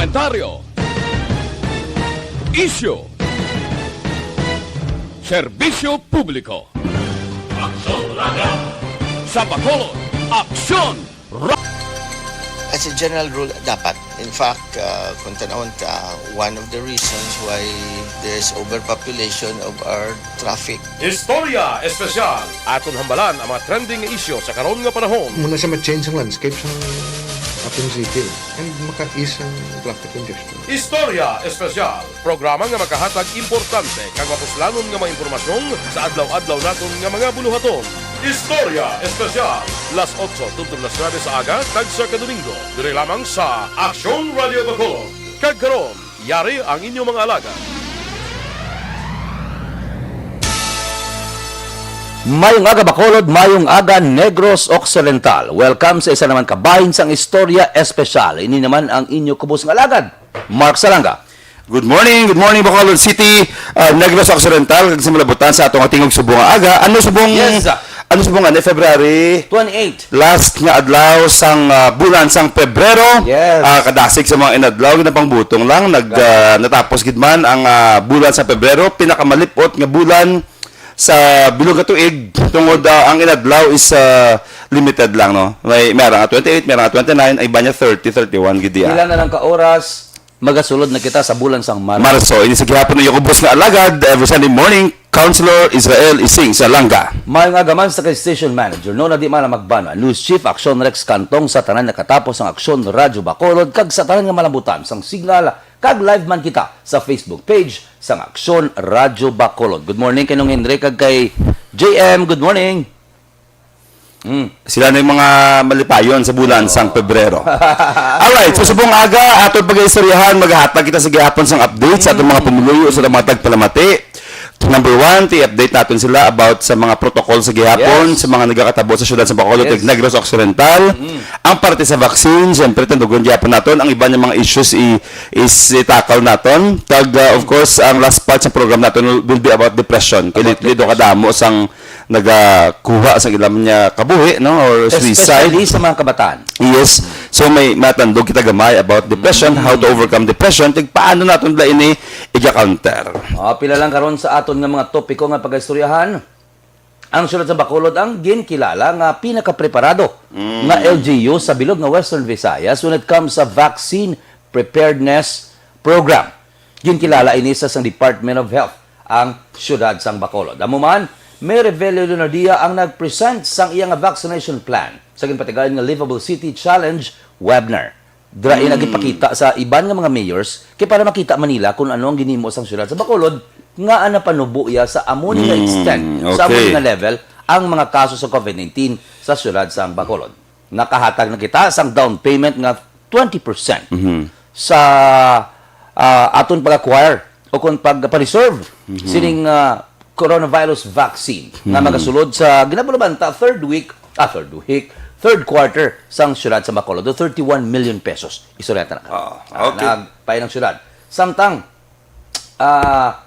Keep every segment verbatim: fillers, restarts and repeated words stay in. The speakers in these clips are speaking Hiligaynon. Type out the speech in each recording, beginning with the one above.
Komentaryo. Isyu. Serbisyo publiko. Aksyon Raga. Sa Bacolod, Aksyon Ra- As a general rule, dapat. In fact, uh, kung tanawon ta, one of the reasons why there's overpopulation of our traffic. Istorya Espesyal. Aton hambalan ang mga trending nga isyu sa karon nga panahon. Muna sa ma-change ang landscape sa ating city. And maka-ease ang traffic congestion. Istorya Espesyal. Programa nga makahatag importante kag mapuslanon nga mga impormasyon sa adlaw-adlaw naton nga mga buluhaton. Istorya Espesyal, las otso tubtob las nuebe sa aga, tagsa ka Domingo, diri lamang sa Aksyon Radio Bacolod. Kag karon, yari ang inyong mga alagad. Mayong aga, Bacolod, mayong aga, Negros Occidental. Welcome sa isa naman ka bahin sang Istorya Espesyal. Ini naman ang inyo kubos nga alagad, Mark Salanga. Good morning, good morning, Bacolod City, uh, Negros Occidental, kag sa malabutan sa atong atingog subong nga aga. Ano subong, Yes, sir. Ano subong, ano, February? Twenty-eight. Last nga adlaw sang, uh, bulan sang Pebrero. Yes. Uh, kadasig sa mga inadlaw, ginapangbutong lang, nag, uh, natapos gid man ang, uh, bulan sa Pebrero, pinakamalip-ot nga bulan sa bilog nga tuig, tungod, uh, ang inadlaw is, uh, limited lang, no? May, may ara nga twenty-eight, may ara nga twenty-nine, ay iba niya thirty, thirty-one gid diya. Pila na lang ka oras, magasulod na kita sa bulan sang Marso. Marso, ini sa gihapon ang inyong kubos nga alagad, every Sunday morning, Councilor Israel Ising Salanga. Mayong aga man sa kay Station Manager, no, na di man magbana. News Chief, Aksyon Rex Cantong, sa tanan nakatapos ang Aksyon Radyo Bacolod, kag sa tanan nga malabutan sang signal, kag live man kita sa Facebook page sang Aksyon Radyo Bacolod. Good morning kay Nong Henry, kag kay J M, good morning. Mm. Sila na yung mga malipayon sa bulan sang Pebrero. Alright, so subong aga, aton pag-istoryahan, maghatag kita sa gihapon sang update sa atong mga pumuluyo, sa mga tagpalamati. Number one, ti-update naton sila about sa mga protocol sa gihapon, Yes. sa mga nagakatabo sa syudad sa Bacolod, Yes. kag Negros Occidental. Mm. Ang parte sa vaccine, siyempre, tandugon gihapon naton. Ang iba nga mga issues i-, is i-tackle naton. Kag, uh, of course, ang last part sa program naton will, will be about depression. Kay About lately, do depression. kadamo sang nagakuha sa ilang niya kabuhi, no, or suicide. Especially sa mga kabataan. Yes. So may matandog kita gamay about depression, how to Mm. overcome depression, kag paano naton bala ini iga-counter. Ah, pila lang karon sa aton nga mga topiko nga pagaistoryahan. Ang siyudad sa Bacolod ang ginkilala nga pinakapreparado Mm. nga L G U sa bilog nga Western Visayas when it comes sa vaccine preparedness program. Ginkilala ini sa, sang Department of Health ang siyudad sang Bacolod. Amo man, Mayor Evelio Leonardia ang nag-present sang iya nga vaccination plan sa ginpatigayon nga Livable City Challenge webinar. Dira ina Hmm. gipakita sa iban nga mga mayors kay para makita man nila kung ano ang ginhimo sang siyudad sa Bacolod nga napanubo iya sa amo ni nga Hmm, extent, sa amo ni okay. nga level ang mga kaso sa covid nineteen sa siyudad sang Bacolod. Nakahatag na kita sang down payment nga twenty percent Mhm. sa, ah, aton pag-acquire o kung pagpa-reserve Mhm. sining, ah, coronavirus vaccine nga Mhm. magasulod sa ginabulo man ta third week, ah, third week, third quarter sang siyudad sa Bacolod, thirty-one million pesos. Istorya ta na ka. Ah, Ah, okay. Nagpain ang siyudad. Samtang, ah,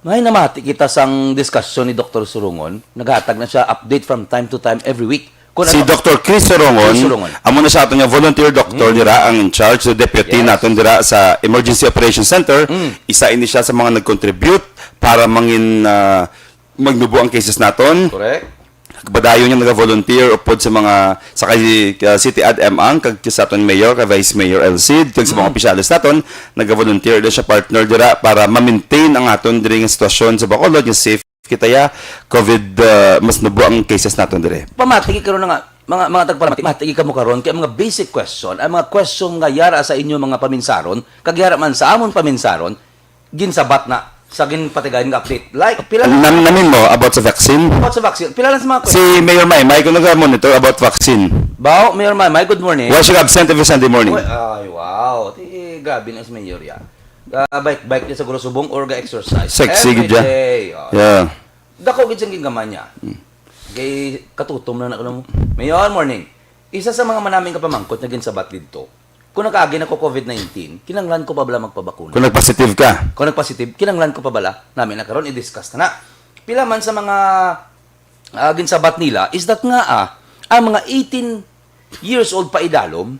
may namati kita sang diskusyon ni Doktor Surungon. Naghatag na siya update from time to time every week. Kung Si ano, Doktor Chris Surungon, Chris Surungon. amo na siya ato nga volunteer doctor Mm. dira, ang in charge, the deputy Yes. naton dira sa Emergency Operations Center. Mm. Isa ini siya sa mga nag-contribute para mangin, ah, magnubo ang cases naton. Correct. Padayon nga naga-volunteer upod sa mga, sa kay, ah, City Ad M ang, kag sa aton mayor, kay Vice Mayor El Cid, kag sa mga Mm. opisyales naton, naga-volunteer din siya, partner, dira para ma-maintain ang aton diri nga sitwasyon sa Bacolod, nga safe kita ya, covid, ah, mas nubo ang cases naton diri. Pamati, karon na nga, mga, mga tagpalamati, mati kamo karon kay mga basic question, ang mga question nga yara sa inyo mga paminsaron, kag yara man sa amon paminsaron, ginsabat na sa ginpatigayon nga update. Like, pila na Nam-, namin mo about sa vaccine? About sa vaccine. Pila na sa mga Si Mayor Maymay, kung nag-monitor about vaccine. Bao, Mayor Maymay, good morning. Why siya absent every Sunday morning? Uy, ay, wow. Ti, grabe na si Mayor ya. Ga-bike-bike niya sa Gurusubong or ga-exercise. Sexy Every gid siya. day, oh. Yeah. Dako gid siyang ginggaman niya. Hmm. Kay katutom na na ko na mo. Mayor, morning. Isa sa mga manaming kapamangkot na ginsabat didto, kung nakaagi na ko covid nineteen, kinanglan ko pa bala magpabakuna? Kung nagpositive ka. Kung nagpositive, kinanglan ko pa bala? Nami na karon, i-discuss na na. Pila man sa mga, ah, ginsabat nila is that nga, ah, ang mga eighteen years old pa idalom,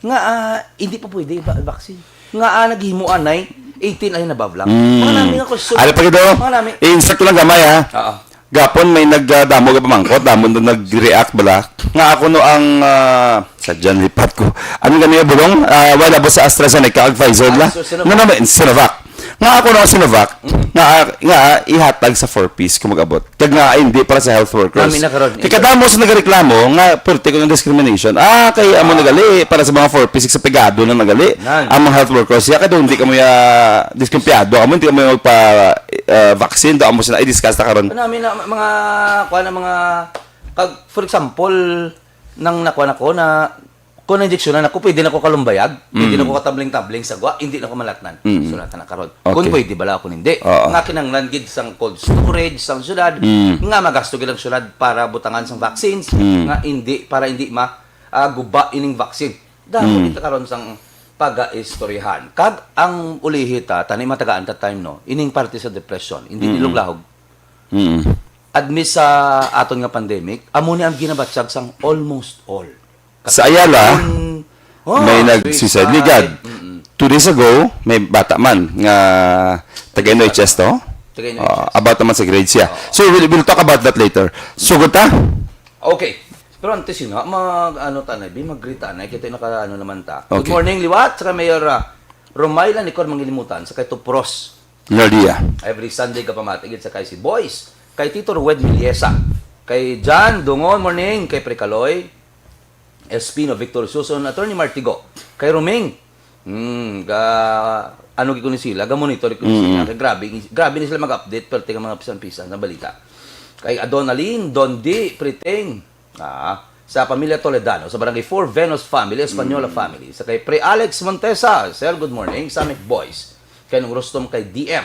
Nga, ah, hindi pa pwede ba, vaccine. Nga, ah, naghimo anay, eighteen ay nabablang. Mm. Mga nami nga question. Ano pa gid, oh? Mga nami. I-insert ko lang gamay, ha? Oo. Gapon may nagdamo nga pamangkot, damo na nag-react bala. Nga ako no ang, ah, sa dyan lipat ko. Ano gani nga bulong? Ah, wala ba sa AstraZeneca ag Pfizer Ah, la? so Sinovac. No, no, may Sinovac. Nga ako no ang Sinovac, Mm. nga, nga ihatag sa four Ps kung mag-abot. Kag nga hindi para sa health workers. Nami na karon. Kay kadamo sa nagareklamo nga pwerte ko ng discrimination. Ah, kay amo Ah. nagali para sa mga four Ps sa pigado na nagali. Nan. Ang mga health workers, ya kay hindi kamo ya diskumpiyado, amo hindi kamo magpa ah, vaccine, do amo sila i-discuss ta karon. Ano, I mean, na, mga, kuwan, na mga, kag, for example, nang nakuha na ko na, kung na-injectionan ako, pwede na ko kalumbayag, pwede Mm. na ko katabling-tabling sa gwa, hindi na ko malatnan. Mm. Sulatan na karon. Okay. Kung pwede bala ako hindi. Oo. Nga kinahanglan gid sang cold storage, sang syudad, Mm. nga magasto gid ang syudad para butangan sang vaccines, Mm. nga hindi, para hindi ma, ah, guba ining vaccine. Damo Mm. kita karon sang pagaistoryahan. Kag ang ulihi ta, tani matagaan ta time, no? Ining parte sa depression, hindi Mm. niluglahog. Mm. Admi sa aton nga pandemic, amo ni ang ginabatyag sang almost all. Sa Ayala, Katapon, oh, may nag-suicide. Suicide. Ligad. Mm-mm. Two days ago, may bata man nga taga N H S to. Taga N H S. Ah, about naman sa grades siya. Oo. So, we'll, we'll talk about that later. Sugod ta? Okay. Pero antes yun, ha, mag, ano, tanay, bi, mag-greet, tanay. Kita naka, ano naman ta. Good Okay. morning, liwat, sa kay Mayor, ah, Romayla Nicor Mangilimutan, sa kay Tupros. Lordia. Every Sunday ka pamati, gid sa kay si Boys, kay Tito Rued Miliesa, kay John Dungon, morning, kay Precaloy, Espino, Victor Suson, Attorney Martigo, kay Roming. Hmm, ga, ano gid ko ni sila, ga monitor ko ni sila. Mm. Kay grabe, grabe ni sila mag-update, pero tingnan mga pisan-pisan na balita. Kay Adonalyn, Dondi, Priting, ah, sa pamilya Toledano, sa Barangay four, Venus family, Española Mm. family. Sa kay Pre Alex Montesa, Sir, good morning. Sa Mic Boys, kay Nung Rustom, kay D M.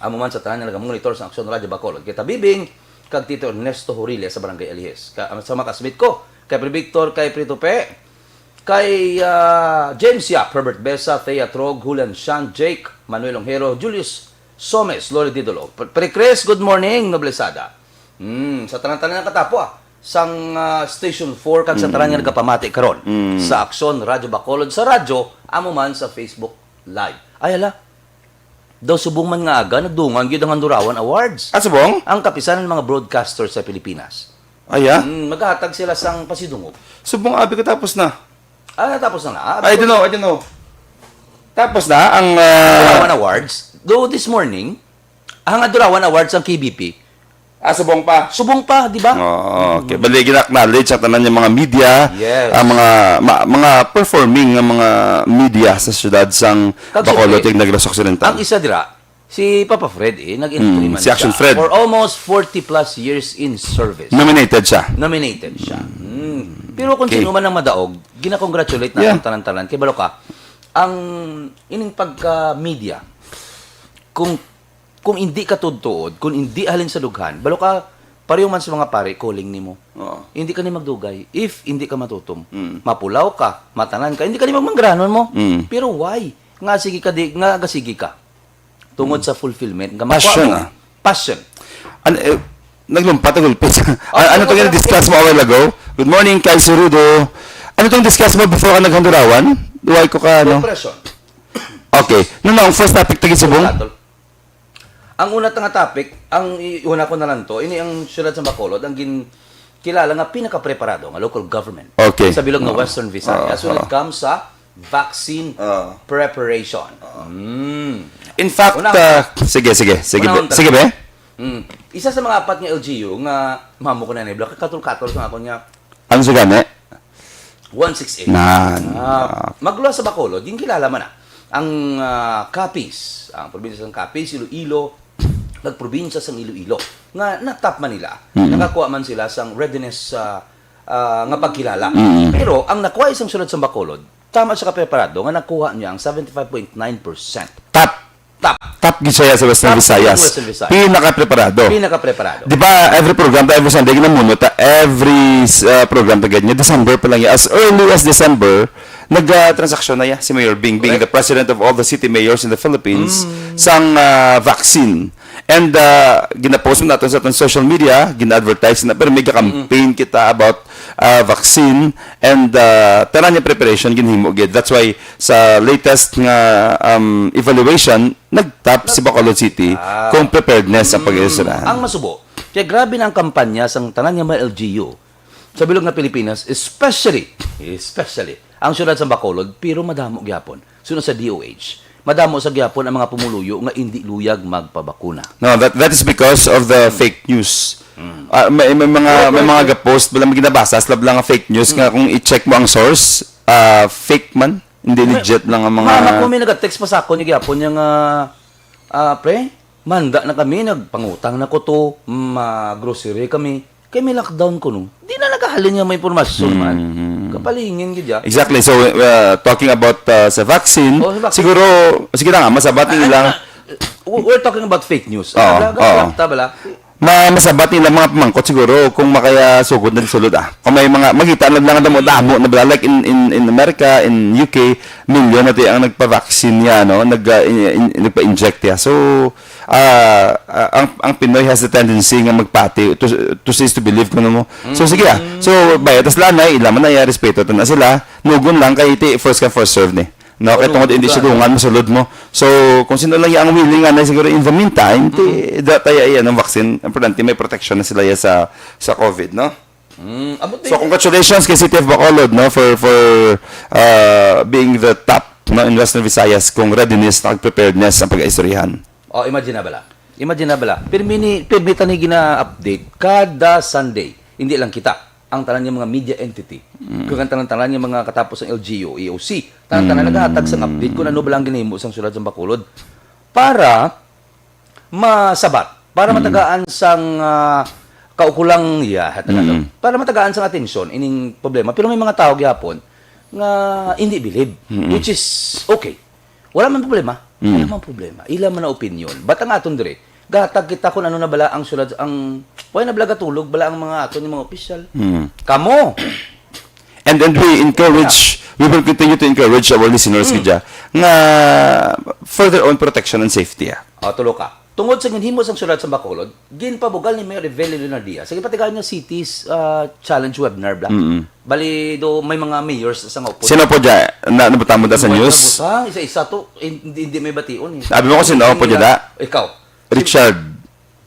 Amo man sa tanan nga nagamonitor sa Aksyon Radyo Bacolod. Kay Tabibing, kag Tito Ernesto Huriles sa Barangay Alihis. Ka, sa mga kasmit ko, kay Pre Victor, kay Pre Tupe, kay, ah, James Yap, Herbert Besa, Thea Trog, Julian Shan, Jake, Manuel Ongero, Julius Somes, Lori Didolo. Pre, Pre Chris, good morning, Noblesada. Hmm, sa tanan-tanan nga katapo, ah, sang, ah, Station four, kag sa tanan nga Mm. nagapamati karon Mm. sa Aksyon Radyo Bacolod, sa radyo, amo man sa Facebook Live. Ay, hala. Daw subong man nga aga, nagdungan gyud ang Handurawan Awards. Ah, subong? Ang kapisan ng mga broadcaster sa Pilipinas. Ay, ah? Mm, maghahatag sila sang pasidungog. Subong abi ko tapos na. Ah, tapos na na. Ah, I don't know, I don't know. Tapos na ang, ah, Handurawan Awards. Though this morning, ang Handurawan Awards ang K B P. Ah, subong pa. Subong pa, di ba? Oo, okay. Mm. Bali, gina-acknowledge ang tanan yung mga media, Yes. ang mga, ma-, mga performing nga mga media sa siyudad sang Kag Bacolod siyempre, kag Negros Occidental. Ang isa dira, si Papa Fred, eh, nag-entry Mm, man si Action siya Fred. for almost forty plus years in service. Nominated siya. Nominated siya. Mm. Pero kung Okay. sino man ang madaog, gina-congratulate natin Yeah. tanan-tanan. Kay balo ka, ang ining pagka-media, kung, kung hindi ka tuod-tuod, kung hindi halin sa dughan, balo ka, pareho man sa mga pare, calling nimo. Oo. Hindi ka ni magdugay if hindi ka matutom. Mm. Mapulaw ka, matanan ka, hindi ka ni magmanggaranon mo. Mm. Pero why? Nga sige ka di, nga, nga sige ka. Tungod Mm. sa fulfillment, nga makuha Passion, mo. ah. Passion. An-, eh, naglumpat ang gulpit. Oh, An-, ano tungod tong sa discuss mo a while ago? Good morning, kay si Rudo. Ano tong discuss mo before ka naghandurawan? Why ko ka, ano? Depression. Okay. No, no, ang first topic, tagi subong? Ang una ta nga topic, ang i-, una ko na lang to, ini ang siyudad sa Bacolod, ang gin-, kilala nga pinakapreparado nga local government Okay. sa bilog nga Oo. Western Visayas Oo. when it Oo. comes sa vaccine Oo. preparation. Oo. Mm. In fact, Una, uh, sige, sige, sige, una, be. una. Sige, be. Mm. Isa sa mga apat nga L G U nga mamo ko na ni Black, katol-katol sa akon nga Ano sa gani? One six eight. Nan. Ah, magluwas sa Bacolod, ginkilala man na ang, ah, Capiz, ang probinsya sang Capiz, Iloilo, nagprobinsya sang Iloilo, nga na-top man nila. Mm. Nakakuha man sila sang readiness, ah, ah, nga pagkilala. Mm. Pero ang nakuha sang sulod sang Bacolod, tama siya kapreparado nga nakuha niya ang seventy-five point nine percent. Top. Top. Top gid siya sa Western Top Visayas. Western Visayas. Pinakapreparado. Pinakapreparado. Di ba, every program, every Sunday, ginamunot ta, every uh, program, tagad niya, December pa lang yan. As early as December, nag-transaksyon na yan si Mayor Bingbing, Correct. the president of all the city mayors in the Philippines, Mm. sang uh, vaccine. And uh, ginapost mo natin sa atong social media, gina-advertise na, pero may campaign Mm. kita about ah, vaccine, and, ah, tanan nga preparation ginhimo gid. That's why sa latest nga, um, evaluation, nag-top si Bacolod City Ah. kung preparedness ang pag-iistoryahan. Ang masubo, kay grabe na ang kampanya sang tanan nga mga L G U sa bilog nga Pilipinas, especially, especially ang siyudad sa Bacolod, pero madamo gyapon. Sino sa D O H? Madamo sa gyapon ang mga pumuluyo nga indi luyag magpabakuna. No, that, that is because of the fake news. Ah, may, may mga, Correct, may mga correct. Ga-post, wala may ginabasa, sila lang nga fake news nga kung i-check mo ang source, ah, fake man, hindi legit lang ang mga Mama ko may nag-text pa sa akon, yung gyapon niya nga, ah, "Pre, manda na kami, nagpangutang na ko to, ma-grocery kami. Kay may lockdown ko, no?" Di na nagahalin nga may impormasyon man. Mhm. Kapalingin gid ya. Exactly. So, uh, talking about, uh, sa vaccine, Oh, sa vaccine. siguro, sige na nga, masabat Ah, nila. ah, we're talking about fake news. Oo, Ah, oo. Bala, bala. Ma-, masabat nila mga pamangkot siguro kung makaya sugod na sulod, ah. Kung may mga, makita na lang damo-damo na bala, like in, in, in America, in U K, milyon na tayo ang nagpa-vaccine niya, no? Nag, uh, in, in, nagpa-inject niya. So, ah, ah, ang, ang Pinoy has the tendency nga magpati, to, to see is to believe, kuno mo. So, sige, ah. So, bayad tas lanay, ila man na iya, respeto ta na sila. Nugon lang kay iti, first come, first serve ni. No, kay Oo, tungod hindi siya dungan, masulod mo. So, kung sino lang iya ang willing, nga na siguro in the meantime, ti, da, tayo iya ng vaccine, importante may protection na sila iya sa, sa COVID, no? Mm, abot So, din. Congratulations kay City of Bacolod, no, for, for, uh, being the top, no, in Western Visayas kung readiness at preparedness ang pag-aistoryahan. Oh, imagine na bala. Imagine na bala. Pirmi ni, pirmi tani gina-update kada Sunday. Hindi lang kita, ang tanan nga mga media entity. Mm. Kag ang tanan-tanan nga mga katapos ang L G U, E O C. Tanan-tanan Mm. nagahatag sang update kung ano bala ang ginahimo sang siyudad sang Bacolod. Para masabat, para Mm. matagaan sang, ah, kaukulang, ya, tanan, Mm. para matagaan sang atensyon ining problema. Pero may mga tao gyapon nga hindi bilib, Mm. which is okay. Wala man problema. Mm. Wala man problema. Ila man na opinion. But ang aton dire, gatag kita kung ano na bala ang sulad, ang, wala na bala gatulog bala ang mga aton, yung mga opisyal. Mm. Kamo! And, and we encourage, we will continue to encourage our listeners, Mm. Gidya, nga for their own protection and safety, ah. O, tulo ka. Tungod sa ginhimo sang siyudad sa Bacolod, ginpabugal ni Mayor Evelyn Leonardia sa gipatigayon nga cities, ah, challenge webinar, bla. Mm-mm. Bali, do, may mga mayors sa nga upod. Sino po dyan? Na, nabutang mo da sa May news? nabutang, isa-isa to, hindi, hindi may bation, eh. Sabi mo kung sino Hindi po dyan, nila, da? Ikaw. Richard.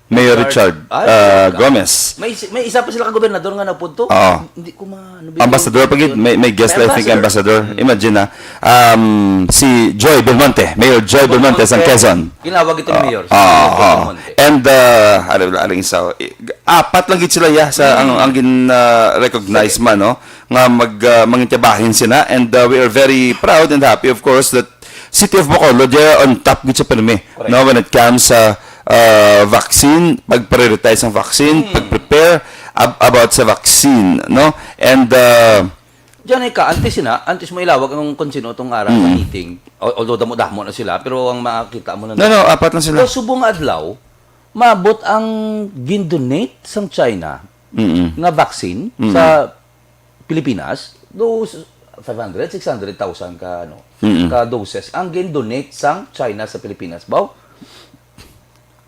Mayor Richard, Richard, ay, ah, Richard. Gomez. May, may isa pa sila ka gobernador nga napunto. Oo. Hindi ko ma-, ano ba yun? Ambassador pa gid, may, may guest, May I think, ambassador. Ambassador. Mm. Imagine na. Um, si Joy Belmonte, Mayor Joy Belmonte, sang Belmonte. Quezon. Ginawag ito ni Oo. Mayor. Oo, Joy oo. Belmonte. And, uh, ano, ano, ano, isa, i-, apat lang gid sila, ya, sa, Mm. ang, ang gin, uh, recognize Sige. man, no? Nga mag, uh, mangintiyabahin sila. And, uh, we are very proud and happy, of course, that City of Bacolod, yeah, on top gid sa pirmi, Correct. no, when it comes sa, uh, vaccine, pag-prioritize ang vaccine, Mm. pag-prepare ab-, about sa vaccine, no? And, uh, Diyan ay ka, antes sina, antes mo ilawag ang kung sino itong ara sa Mm. meeting, al-, although damo-damo na sila, pero ang makita mo lang No, no, apat lang sila. Pero subong nga adlaw, maabot ang gindonate sang China Mm-mm. nga vaccine Mm-mm. sa Pilipinas, those five hundred, six hundred thousand ka, ano, Mm-mm. ka doses ang gindonate sang China sa Pilipinas. Baw?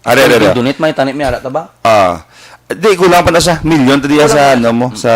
Are, are, are. Gindonate, may tani, may ara ta ba? Ah, di, kulang pa na siya. Milyon ta diya Kulang sa, na. ano mo, sa,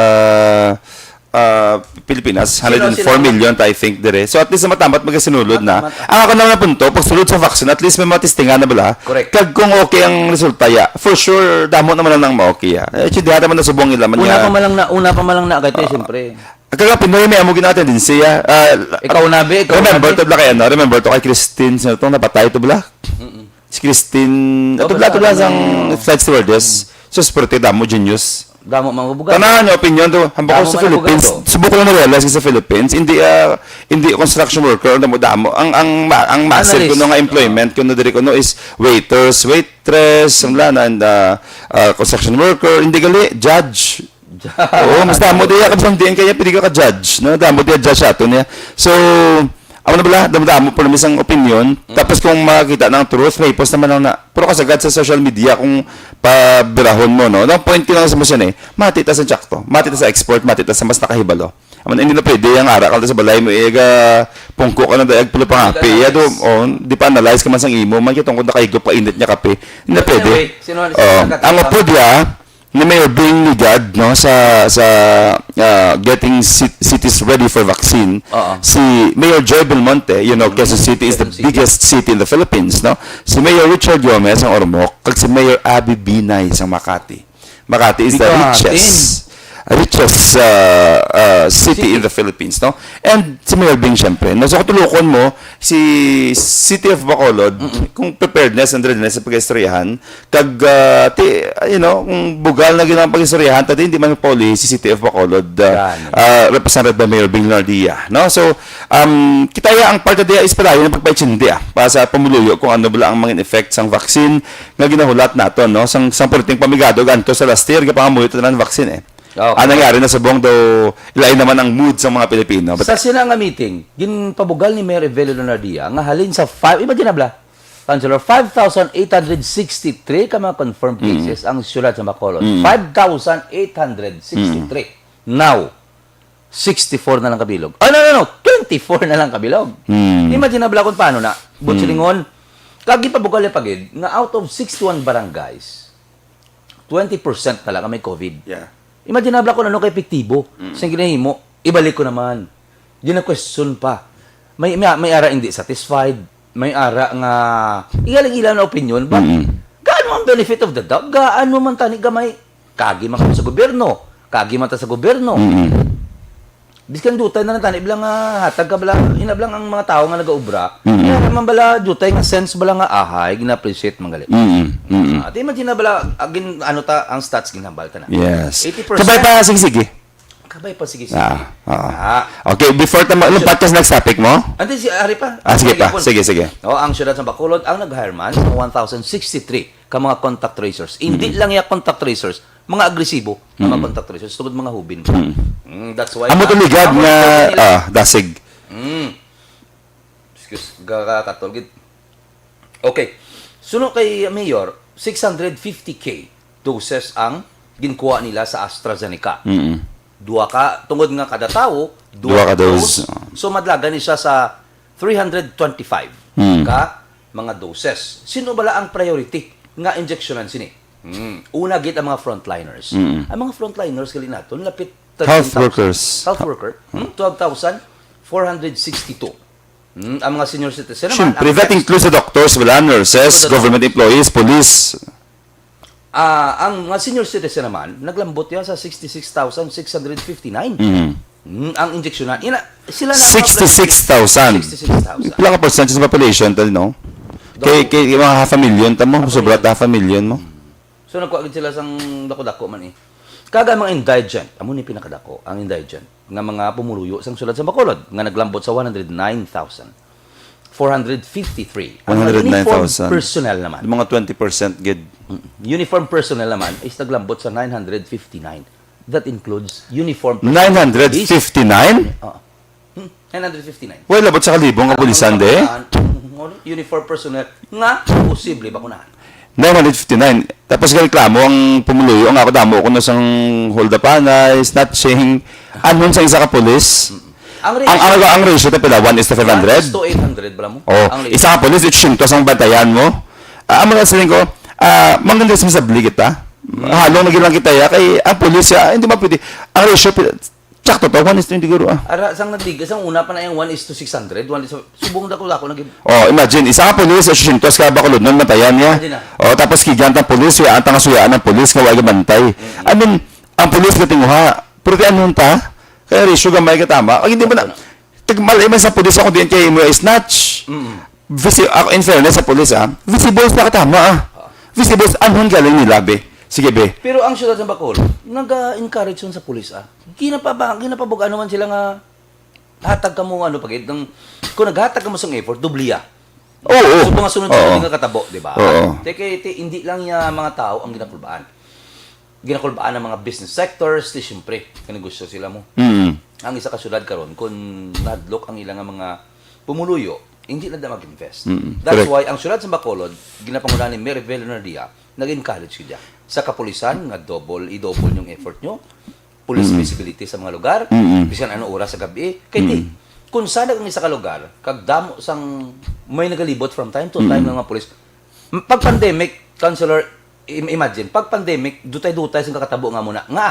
ah, Pilipinas. Sino, sino? Hundred and four million ta, I think, dire. So, at least, matamat magkasinulod na. Matamat. Ang ako naman na punto, pag sulod sa vaccine, at least may matistingan na bala. Correct. Kag kung okay ang resulta, ya, for sure, damo naman lang nang ma-okay, ya. Eh, di naman nasubong nila man, Una ya. pa man lang na, una pa man lang na, kay, Ah, siyempre. Kag Pinoy, may amo gina tendency, ya. Ah, Ikaw na, be, ikaw remember na, be. to bala kay, ano, remember to kay Christine, sino tong napatay to bala? Mm-mm. Si Christine, Oh, ato bala, basta ato bala ang sang flight stewardess. Mm. Sus, pero ti damo, genius. Damo, mga abogado. Tanan, opinion to. Hambak ko Damo sa man Philippines. abogado. Subok ko lang na-realize sa Philippines. Hindi, ah, hindi construction worker, ang damo-damo. Ang, ang, ma-, ang massive Analyst. kuno nga employment, kuno diri kuno is waiters, waitress, ang wala na, and, ah, ah, construction worker. Hindi gali, judge. Oo, mas damo diya, kabsang diin kaya pwede ka ka-judge, no? Damo diya judge ato niya. So, amo na bala, damo-damo po naman isang opinion. Mm. Tapos kung makakita ng truth, may post naman lang na. Pero kasagad sa social media kung pabirahon mo, no? Ang point ko lang sa masyan eh, mati ta sa tsakto, mati ta sa expert, mati ta sa mas nakahibalo. Amo na, hindi na pwede ang ara ka sa balay mo, eh, ga, pungko ka na dayag, pulo pa nga Hindi na kape. Iya, do, analyze. oh, di pa analyze ka man sang imo, man kitong kung nakahigop ka, init niya kape. Hindi na But pwede. anyway, sino, sino Oh, nagkatapos? ang upod ya, ni Mayor Bing Ligad, no, sa sa uh, getting cit- cities ready for vaccine. Oo. Si Mayor Joy Belmonte, you know, Quezon City is the Quezon City. Biggest city in the Philippines, no? Si Mayor Richard Gomez ang Ormoc, kag si Mayor Abby Binay sa Makati. Makati is the Bigatin. Richest richest uh, uh, city City. In the Philippines, no? And si Mayor Bing, syempre, no? So, katulukon mo, si City of Bacolod, kung preparedness and readiness sa pag-istoryahan, kag, uh, ti, you know, kung bugal na ginang pag-istoryahan, tadi hindi man pauli si City of Bacolod, uh, Gani. Uh, represented by Mayor Bing Leonardia, no? So, um, kita ya ang parte diya is palayo ng pagpaitsindi, ah, para sa pumuluyo kung ano bala ang mga effect sang vaccine nga ginahulat nato, no? Sang, sang perting pamigado, ganto sa last year, gapangamuyo tanan vaccine, eh. Okay. Ang nangyari na subong daw, ilain naman ang mood sa mga Pilipino. But Sa sina nga meeting, ginpabugal ni Mayor Evelio Leonardia nga halin sa five, imagine na bala, Councilor, five thousand eight hundred sixty-three ka mga confirmed Mm. cases ang siyudad sa Bacolod. Mm. Five thousand eight hundred sixty-three. Now, sixty-four na lang kabilog. Oh, no, no, no. Twenty-four na lang kabilog. Mm. Imagine na bala kung paano na. But Mm. silingon, kag ginpabugal niya pa gid nga out of sixty-one barangays, twenty percent na lang ang may COVID. Yeah. Imagine na bala kung ano ka epektibo Mm. sa ginahimo. Ibalik ko naman. Di na question pa. May, may, may ara hindi satisfied. May ara nga igaling ila na opinion. But Mm. gaano ang benefit of the doubt? Gaano man tani gamay? Kagi man kamo sa gobyerno. Kagi man ta sa gobyerno. Mm. Biskan dutay na lang tani, bilang nga hatag ka bala, ina bilang ang mga tao nga nagaobra, Mm. kaya naman bala dutay nga sense bala nga ahay, gina-appreciate man gali. Mm, mm. Ah, di imagine na bala, agin, ano ta, ang stats ginhambal ta na. Yes. Eighty percent. Kabay pa, sige, sige. Kabay pa, sige, sige. Ah, ah. Ah. Okay, before ta ma-, lumpat ka sa next topic mo? Ante, si, ari pa. Ah, sige pa. Sige, sige. Oh, ang siyudad sa Bacolod ang nag-hire man sa one thousand sixty-three ka mga contact tracers. Hindi Mm. lang ya contact tracers, mga agresibo, mga Mm. contact tracers, tungod mga hubin. Mm. Mm, that's why Amo to ligad amo nga, to nila. Ah, dasig. Mm. Excuse, gakatol gid. Okay. Suno kay Mayor, six hundred fifty K doses ang ginkuha nila sa AstraZeneca. Mm. Duha ka, tungod nga kada tawo, Duha ka dose. Dose. So, madlagan ni siya sa three hundred twenty-five Mm. ka mga doses. Sino bala ang priority nga injeksyonan sini? Mm. Una gid ang mga frontliners. Mm. Ang mga frontliners, gali naton, lapit Health thirteen thousand. Workers. Health worker, hmm? Twelve thousand four hundred sixty-two. Hmm? Ang mga senior citizen naman, Siyempre, ang that next includes the doctors, wala, nurses, So, the government employees, police. Ah, ang mga senior citizen naman, naglambot yan sa sixty-six thousand six hundred fifty-nine. Mhm. Hmm, ang injeksyonan. Ina, sila na ang mga Sixty-six thousand. Sixty-six thousand. Pila ka percent sa population, tal, no? Kay, Daw- kay, kay mga half a million, tamo, Half a sobra million. Half a million mo. So, nagkuha gid sila sang dako-dako man eh. Kag ang mga indigent, amo ni pinakadako, ang indigent, nga mga pumuluyo sang siyudad sa Bacolod, nga naglambot sa one hundred nine thousand four hundred fifty-three. Ang mga One hundred nine thousand. Uniform personnel naman. Yung mga twenty percent gid. Mm. Uniform personnel naman is naglambot sa nine hundred fifty-nine. That includes uniform personnel. Nine hundred fifty-nine? Oo. Hmm, nine hundred fifty-nine. Wala, labot sa kalibong nga Ang pulisan, mga de? kabataan, mm, uniform personnel nga posible bakunahan. Nine hundred fifty-nine. Tapos gareklamo ang pumuluyo nga ako damo ko na sang holdapanay, snatching, anon sa isa ka pulis. Ang Ang, ang, ratio, ang ratio ta pila, one is to five hundred? One is to eight hundred, bala mo? Oh, Ang ratio. Isa ka pulis, eight hundred ang bantayan mo. Ah, ang mga siling ko, ah, mangga responsable kita. Mm. Halong na lang kita, ya, kay ang pulis, ya, hindi man pwede. Ang ratio, pila, Sakto to, one is to, siguro, ah. Ara, sang nagdigas, ang una pa na yung one is to six hundred, one is to, subong dako-dako lagi. Oh, imagine, isa ka pulis, eight hundred ka Bacolodnon, matayan niya. Imagine na. Oh, tapos kigan ta pulis, suyaan ta nga suyaan ang pulis, nga wala gabantay. Mm-mm. I mean, ang pulis nga tinguha, pero ti anhon ta, kaya ratio gamay ka tama. Ang hindi man na, Sakto na. Tag-, malay man sa pulis ako, diyan kay mo snatch. Mm-mm. Visi-, ako, in fairness sa pulis, ah, visible sa katama, ah. Ah. Visible sa, anhon galing nila, be. Sige, be. Pero ang siyudad sa Bacolod, nag-encourage yun sa pulis, ah. Ginapaba-, ginapabug-ano man sila nga hatag ka mo, ano, pag, ng, kung naghatag ka mo sang effort, dubliya. Oo. So, mga sunod Oo. Nga katabo, di ba? Oo. Te, kay, te, hindi lang niya mga tao ang ginakulbaan. Ginakulbaan ang mga business sectors, di siyempre, kanegosyo sila mo. Mm. Ang isa ka syudad karon, kung nahadlok ang ilang mga pumuluyo, hindi na da mag-invest. Mm, That's correct. Why ang syudad sa Bacolod, ginapangunahan ni Mayor Evelyn Nardia, nag-encourage siya sa kapulisan nga double, i-double yung effort nyo, police Mm. visibility sa mga lugar, Mm. bisan ano oras sa gabi. Kay di, Mm. kung sana ang isa ka lugar, kag damo sang may nagalibot from time to time Mm. ng mga pulis, pag pandemic, Councilor, Im-, imagine, pag pandemic, dutay-dutay sing kakatabo nga muna. Nga,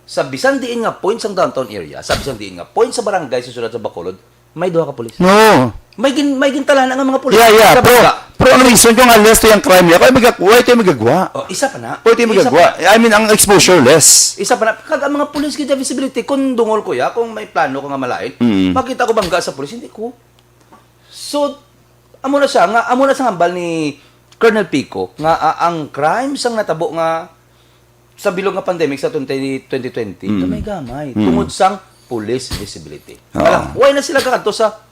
sa bisan diin nga point sang downtown area, sa bisan diin nga point sa barangay sa siyudad sa Bacolod, may duha ka pulis. No. May gin may gintalana nga mga pulis. Yeah, yeah. Sa Pero, bangga. Pero ang reason ko nga less to yung crime niya, kaya magag-, why tayo magagawa? Oh, isa pa na. Pwede Isa magagawa. pa na. I mean, ang exposure less. Isa pa na, kag ang mga pulis gid sa visibility, kung dungol ko ya, kung may plano ko nga malain, Mm. makita ko bangga sa pulis, hindi ko. So, amo na siya, nga, amo na sa hambal ni Colonel Pico, nga ah, ang crime sang natabo nga sa bilog nga pandemic sa twenty twenty, Mm. gamay-gamay, Mm. tungod sang police visibility. Oo. Wala, why na sila kakadto sa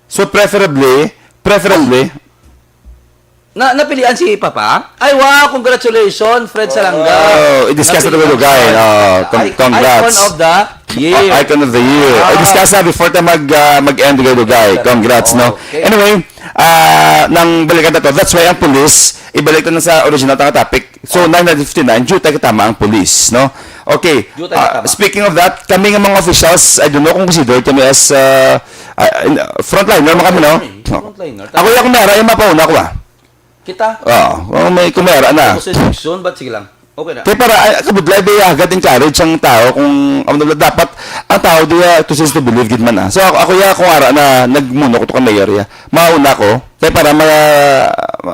So, preferably, preferably, Na, napilian si Papa? Ay, wow! Congratulations, Fred Salanga. Oh, i-discuss natin Napilian yung lugar. si Oh, con- Ay, congrats. Icon of the Year. Oh, Icon of the Year. Ay, Ah. discuss na before tayo mag, ah, mag-end, Dugay-Dugay. Congrats, no? Okay. Anyway, ah, nang balikan na to, that's why ang police, ibalik na sa original nga topic. So, nine hundred fifty-nine, due tayo katama ang police, no? Okay. Due tayo Ah, katama. Speaking of that, kami nga mga officials, I don't know kung considered kami as ah, ah, in- frontliner mo kami, no? Frontliner. Ako yung kumara, yung mapauna ko, ah. Kita? Oo, kung may kumara na. Ako sa eleksyon, but sige lang. Okay na. Kaya para, ay, kabudlay, ba, agad encourage ang tao kung, ano, dapat, ang tao, di, ah, to sense to believe, gid man, ah. So, ako, ako, ya, kung ara na, nagmuno ko to kay mayor, ya. Mauna ko. Kaya para, ma,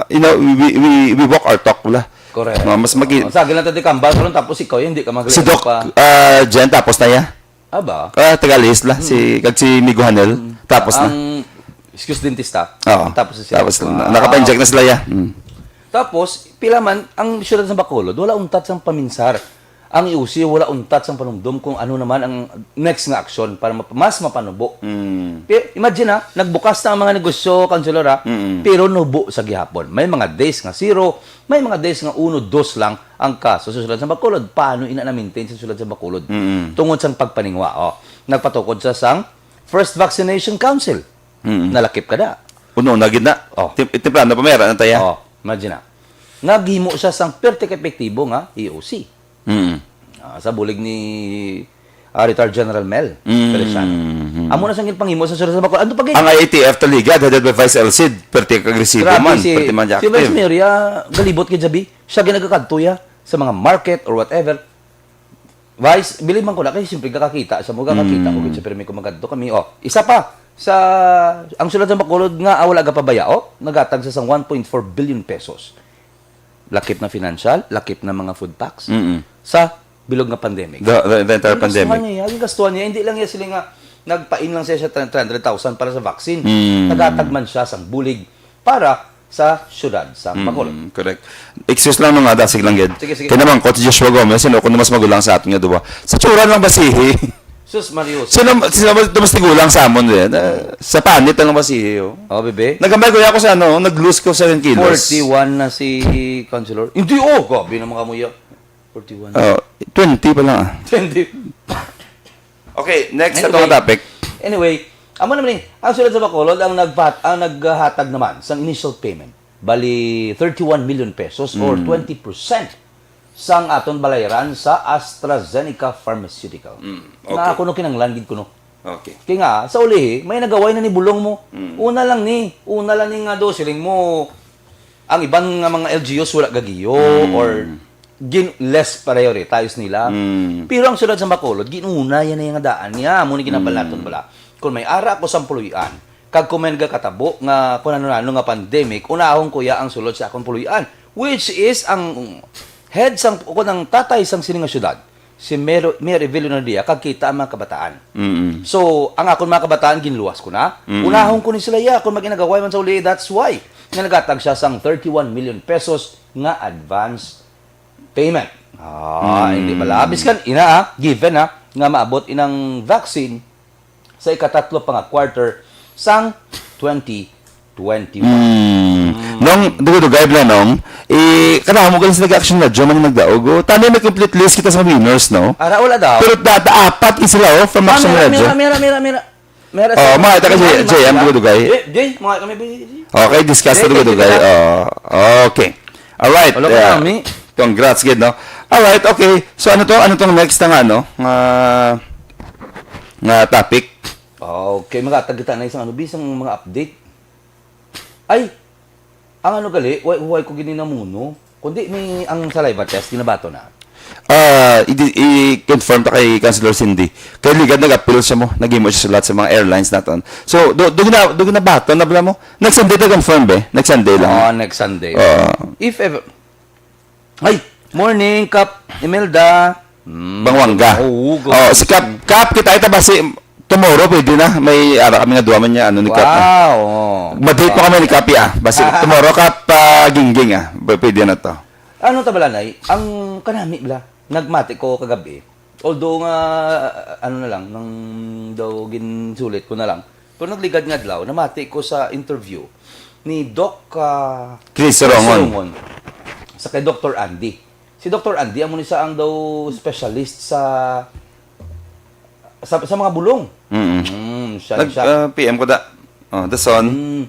you know, we, we, we walk our talk, wala. Correct. Ma-, mas magi- Oh, sa akin lang tayo kambal karon, tapos ikaw, hindi ka mag- Si Doc, pa. ah, Jen, tapos na, ya. Aba. Ah, taga-Liz la, si, kag si Migo Hanel, tapos na. Ang, excuse, dentista. Oo. Tapos si Tapos Wow. na. Nakapa-inject na sila, ya. Mm. Tapos, pila man, ang siyudad sa Bacolod, wala untat sang paminsar. Ang E O C, wala untat sang panumdom kung ano naman ang next nga aksyon para map-, mas mapanubo. Mm. Pero imagine ha, nagbukas na ang mga negosyo, Councilor ha, Mm. pero nubo sa gihapon. May mga days nga zero, may mga days nga uno, dos lang ang kaso sa siyudad sa Bacolod. Paano ina na-maintain sa siyudad sa Bacolod? Mm. Tungod sang pagpaningwa, oh. Nagpatukod sa sang First Vaccination Council. Mm. Nalakip ka na. Uno na gid na. Oh. Tim-, timplano pa, may ara na tayo. Oh, imagine na. Nagimo siya sang perti ka epektibo nga E O C. Mm. Ah, sa bulig ni ah, Retired General Mel Mm. Feliciano. Amo na sang ginpanghimo sa siyudad sa Bacolod. Ano pa gid? Ang I A T F Taligad, headed by Vice El Cid, perti ka agresibo Grabe man, si, perti man si Vice active. Mayor, ya, galibot kay Jabi. Siya ginagakadto ya sa mga market or whatever. Vice, bili man ko na, kay siyempre kakakita sa mo, kakakita ko Mm. gid siya, pero may kumagadto kami. Oh, isa pa, sa, ang siyudad sa Bacolod nga, ah, wala gapabaya, oh, nagatag sa sang one point four billion pesos. Lakip na financial, lakip na mga food packs. Mm-mm. Sa bilog nga pandemic. The, the, the entire Ang gastuhan pandemic. niya, ang gastuhan niya, hindi lang niya sila nga nagpain lang siya sa three hundred thousand para sa vaccine. Mm. Nagatag man siya sang bulig para sa siyudad sa Mm, Bacolod. Correct. Excuse lang nung nga, dasig lang gid. Sige, sige. Kaya naman, Coach Joshua Gomez, sino ko na mas magulang sa atin nga duwa? Sa tsura lang ba sihi? Sus, Mario. Sino, sino ba mas magulang sa amon, eh? Na, sa panit na lang ba sihi, oh? Oh, bebe. Nagamay ko ako sa ano, nag-lose ko seven kilos. Forty-one na si Councilor. Hindi, oh, grabe naman kamo ya. Forty-one. Oh, twenty pa lang, ah. Twenty. Okay, next Anyway, atong topic. Anyway, amo naman ni, ang siyudad sa Bacolod ang nagpat ang naghatag naman sang initial payment. Bali thirty-one million pesos or Mm. twenty percent sang aton balayran sa AstraZeneca Pharmaceutical. Mm, Nga okay. kuno kinanglan gid kuno. Okay. Kay nga, sa ulihi, may nagaway na ni bulong mo. Mm. Una lang ni, una lang ni nga do, siling mo, ang iban nga mga L G Us wala gagiyo Mm. or gin less prioritize nila. Mm. Pero ang sulod sa Bacolod, ginuna yan nga daan niya. Amo ni ginabal Mm. naton bala. Kung may ara ako sa puloy-an, kag kung may nagakatabo nga kung ano-ano nga pandemic, unahon ko ya ang sulod sa akong puloy-an, which is ang head sang, o kung ang tatay sang sini nga syudad, si Mayor, Mayor Evelio Nadia, kag kita ang mga kabataan. Mm. So, ang akon mga kabataan, ginluwas ko na. Mm. Unahon ko ni sila ya, kung maginagaway man sa uli, that's why nga nagatag siya sang thirty-one million pesos nga advance payment. Ah, Mm. hindi pala. Biskan, ina ah, given ah, nga maabot inang vaccine sa ikatatlo pa nga quarter sang twenty twenty-one. Mm. Nung dugay-dugay bala nung, eh, kanahan mo galing sila action na Joe man yung nagdaog. Oh. Tani may complete list kita sa winners, no? Ara, wala daw. Pero da, da, apat gid sila, oh, from Ah, action mira, na Joe. mira, mira, mira, mira. Mira, Oh, sa- mga taga Mira, J-, mira, J M, mira. dugay-dugay. Jay, Jay, mga kami, Jay. Okay, discuss Jay, na dugay-dugay. thank you, Oh, okay. All right. Wala Yeah. ka nami. Congrats, gid, no? All right, okay. So, ano to? Ano tong next na nga, no? Nga, nga topic? Okay, makatagita na isang ano, bisang mga update. Ay! Ang ano gali, way, way ko gini namuno. Kundi may ang saliva test, ginabaton na. Ah, i- i-confirm ta kay Councilor Cindy. Kay ligad nag-appeal siya mo, naghimo siya sulat sa mga airlines naton. So, do do na do na baton na bala mo. Next Sunday ta confirm be. Next Sunday lang. Oh, next Sunday. Oo. If ever. Ay, morning, Kap Imelda. Mm. Bangwanga. Oo, go. Oh, si Kap, Kap, kita ita basi tomorrow pwede na. May ara kami nga duwa man niya ano ni Kap. Wow. Oh. Madate pa kami ni Kap ah. Basi tomorrow Kap ah, gingging ah. Pw- Pwede na to. Ano ta bala, Nay? Ang kanami bala, nagmati ko kagabi. Although nga, ano na lang, nang daw ginsulit ko na lang. Pero nagligad nga adlaw, namati ko sa interview ni Doc ah, Chris Rongon. Sa kay Doctor Andy. Si Doctor Andy, amo ni sa ang daw specialist sa sa, sa mga bulong. Mm. Mm, siya, Nag siya. ah, P M ko da. Oh, the son. Mm,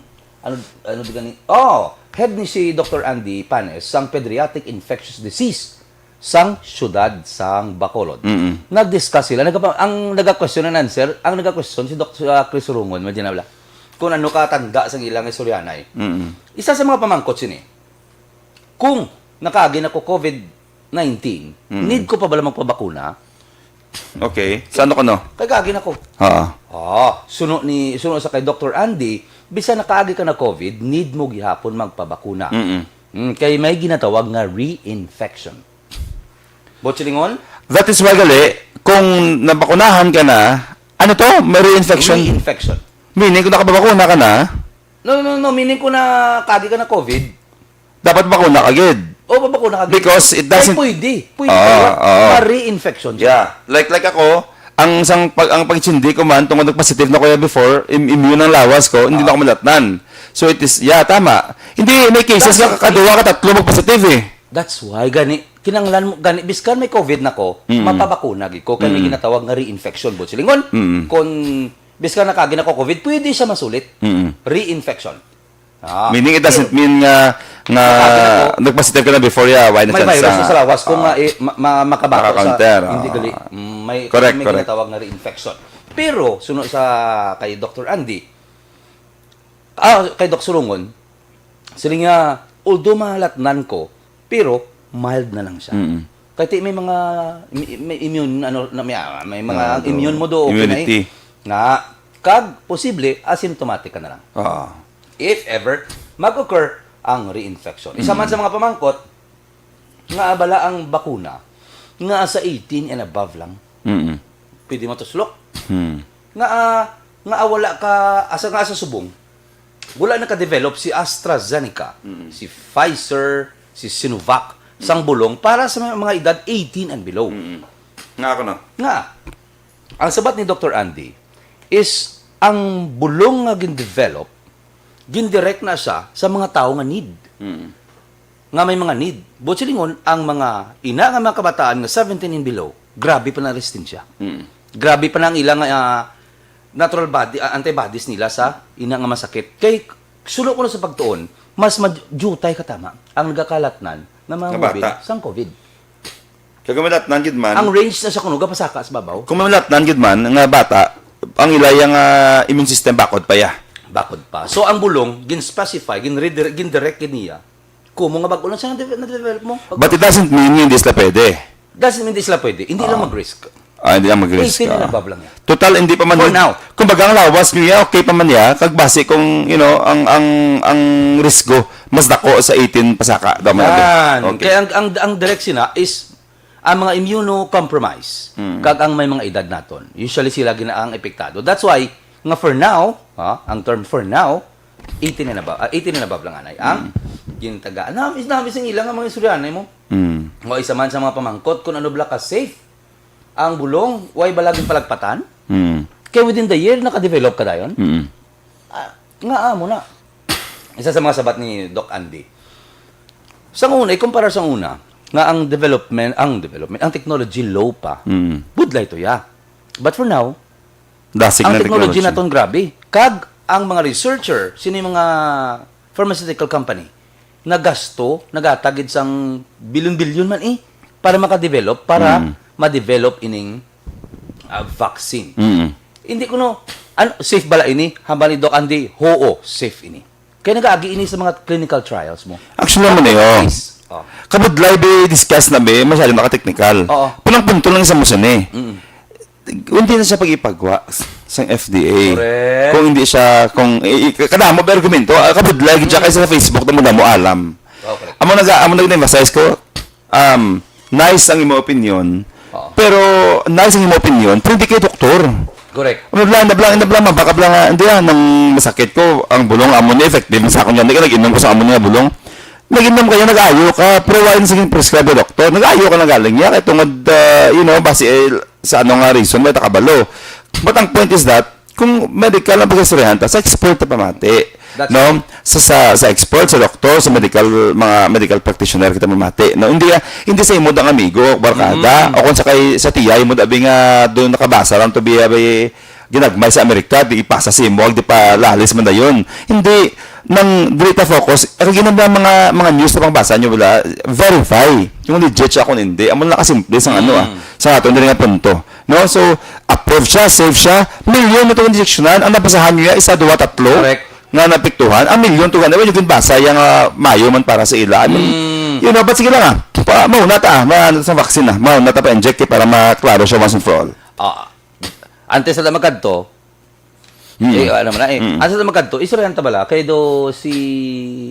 ano, ano di gani? Oh, head ni si Doctor Andy Panes sang Pediatric Infectious Disease sang siyudad sang Bacolod. Mm-mm. Nag-discuss sila. Nagapa, ang naga-question and answer, ang naga-question si Doc uh, Chris Rungon, imagine na bala. Kung ano katanda sang ilang istoryanay. Mm. Isa sa mga pamangkot sini, kung nakaagi na ko COVID nineteen, Mm. Need ko pa bala magpabakuna? Okay. Sa ano ko no? Kay kaagi na ko. Oo. Ah, suno ni suno sa kay Doctor Andy, bisan nakaagi ka na COVID, need mo gihapon magpabakuna. Mm-mm. Mm, kay may ginatawag nga reinfection. Bochilingon? That is why gali, kung nabakunahan ka na, ano to? May reinfection. Reinfection. Meaning, kung nakababakuna ka na, No, no, no, meaning ko na kaagi ka na COVID, dapat bakuna ka gid. o babakuna ka. Because it doesn't- Ay, pwede. Pwede Ah, kaya oo. ma-reinfection siya. Yeah. Like, like ako, ang sang pag ang pagitsindi ko man tungod nag-positive na ko ya before, im- immune ang lawas ko, hindi na ako malatnan. So it is, yeah, tama. Hindi, may cases That's nga okay. Kaduwa ka tatlo magpositive eh. That's why gani kinanglan mo gani biskan may COVID na ko, Mm. mapabakuna gid ko kay may Mm. ginatawag nga reinfection, Bochilingon. Mm. Kung biskan nakaagi na ko COVID, pwede siya masulit. Mm. Reinfection. Ah. Meaning it doesn't mean nga nga Makaagi na ko. nagpositive ka na before, yeah, why na May chance virus sa- sa lawas kung Ah. ma, eh, ma, ma, makabato Maka-counter, sa hindi ah. gali. Mm, may Correct, may correct. Ginatawag nga reinfection. Pero suno sa kay Doctor Andy, ah, kay Doc Surungon, sila nga, although malatnan ko, pero mild na lang siya. Mm. Kay ti may mga may, may immune ano na may, may mga Ah, immune mo do, okay na eh. Immunity. Nga kag posible asymptomatic ka na lang. Ah. If ever mag-occur ang reinfection. Isa man sa mga pamangkot nga abala ang bakuna nga sa eighteen and above lang. Mm. Pwede matuslok. Hmm. Nga ah, nga ah, wala ka asa nga sa subong. Wala naka-develop si AstraZeneca, si Pfizer, si Sinovac sang bulong para sa mga, mga edad eighteen and below. Mm. Nga ako no. Nga ang sabat ni Doctor Andy is ang bulong nga gin-develop, gindirect na siya sa mga tawo nga need. Mm. Nga may mga need. Buot silingon, ang mga ina nga mga kabataan nga seventeen and below, grabe pa na ang resistensya. Mm. Grabe pa na ang ilang ah, natural body, ah, antibodies nila sa ina nga masakit. Kay suno ko na sa pagtuon, mas madjutay katama ang nagakalatnan nga mga Nga COVID bata. sang COVID. Kag malatnan gid man. Ang range na sa kuno gapasaka sa babaw. Kung malatnan gid man nga bata, ang ilaya nga immune system bakod pa ya. Bakod pa. So ang bulong gin-specify, gin-redir- gin-direct gid niya. Kumo nga bag-o lang siya na-develop mo. But it doesn't mean nga hindi sila pwede. Doesn't mean di sila pwede. Hindi lang mag-risk. Ah, hindi lang mag-risk. Eighteen and Ah. above lang yan. Total, hindi pa man For now. Kumbaga, ang lawas niya, okay pa man niya. Kag base kung, you know, ang, ang, ang risko, mas dako sa eighteen pasaka. Daw man Yan. agad. Okay. Kaya ang, ang, ang direct sina is ang mga immunocompromised Mm. kag ang may mga edad naton. Usually sila gina ang epektado. That's why nga for now, ha, ang term for now, eighteen and above, ah, eighteen and above lang anay ang gintagaan. Namis namis ang ilang mga istoryanay mo. Mm. O isa man sa mga pamangkot kung ano bala ka safe ang bulong, way bala gin palagpatan? Mm. Kay within the year naka-develop ka dayon? Mm. Ah, nga amo na. Isa sa mga sabat ni Doc Andy. Sa una, ikumpara sa una, nga ang development, ang development, ang technology low pa, Mm. budlay to ya. But for now, Dasig ang ng technology technology. Naton grabe. Kag ang mga researcher, sini mga pharmaceutical company, nagasto, nagatagid sang bilyon-bilyon man eh, para makadevelop, para Mm. ma-develop ining ah, vaccine. Mm. Hindi ko no, ano, safe bala ini? Hambal ni Doc Andy, hoo, safe ini. Kaya nag-aagi ini sa mga clinical trials mo. Actually, naman na yun. Please. Oh. Kabudlay, be, discuss na, be, masyado nakateknikal. Oo. Punang punto lang sa mo sini. Mm. Hindi na siya pag-ipagwa sang F D A. Correct. Kung hindi siya, kung, i, i, kadamo ba argumento, ah, kabudlay, gid siya kaysa sa Facebook, damo-damo alam. Oh, correct. Amo nag, amo nag-emphasize ko, um, nice ang imo opinion, Oo. pero nice ang imo opinion, pero hindi kay doktor. Correct. Ano lang, nablang, nablang, mabaka lang, hindi yan, nang masakit ko, ang bulong, amo ni effective sa akon yan, hindi ka nag-inom ko sa amo niya bulong. Nag-inom kayo, nag-ayo ka, pero wala na sige prescribe ng doktor, nag-ayo ka na galing niya, kaya tungod, uh, you know, base eh, sa ano nga reason, may takabalo. But ang point is that, kung medical ang pag-istoryahan ta, sa expert ta pamati. That's No? Sa, sa, sa expert, sa doktor, sa medical, mga medical practitioner kita mamati. No? Hindi, hindi sa imo dang amigo, barkada, Mm. o kung sa kay sa tiyay mo, dabi nga doon nakabasa lang to biya bay ginagmay sa Amerika, di ipasa sa imo, di pa lalis man dayon. Hindi, nang dili ta focus, ang ginang mga, mga news na pangbasa nyo wala, verify. Yung legit siya kung hindi. Amo na kasimple sa ano ah, sa aton diri nga punto. No? So, approve siya, safe siya. Milyon na itong injeksyonan. Ang nabasahan niya, isa, duwa, tatlo Correct. nga napiktuhan. Ang milyon to ganda. Yung ginbasa, yung ah, mayo man para sa ila. I mean, Mm. you know, but sige lang ah. Pa, mauna ta ah. Ma, sa vaccine ah. Mauna ta pa inject eh, para maklaro siya once and for all. Ah. Antes na magkadto, Mm. eh, ano man na eh. Mm. Antes na magkadto, istoryahan ta bala, kay do si,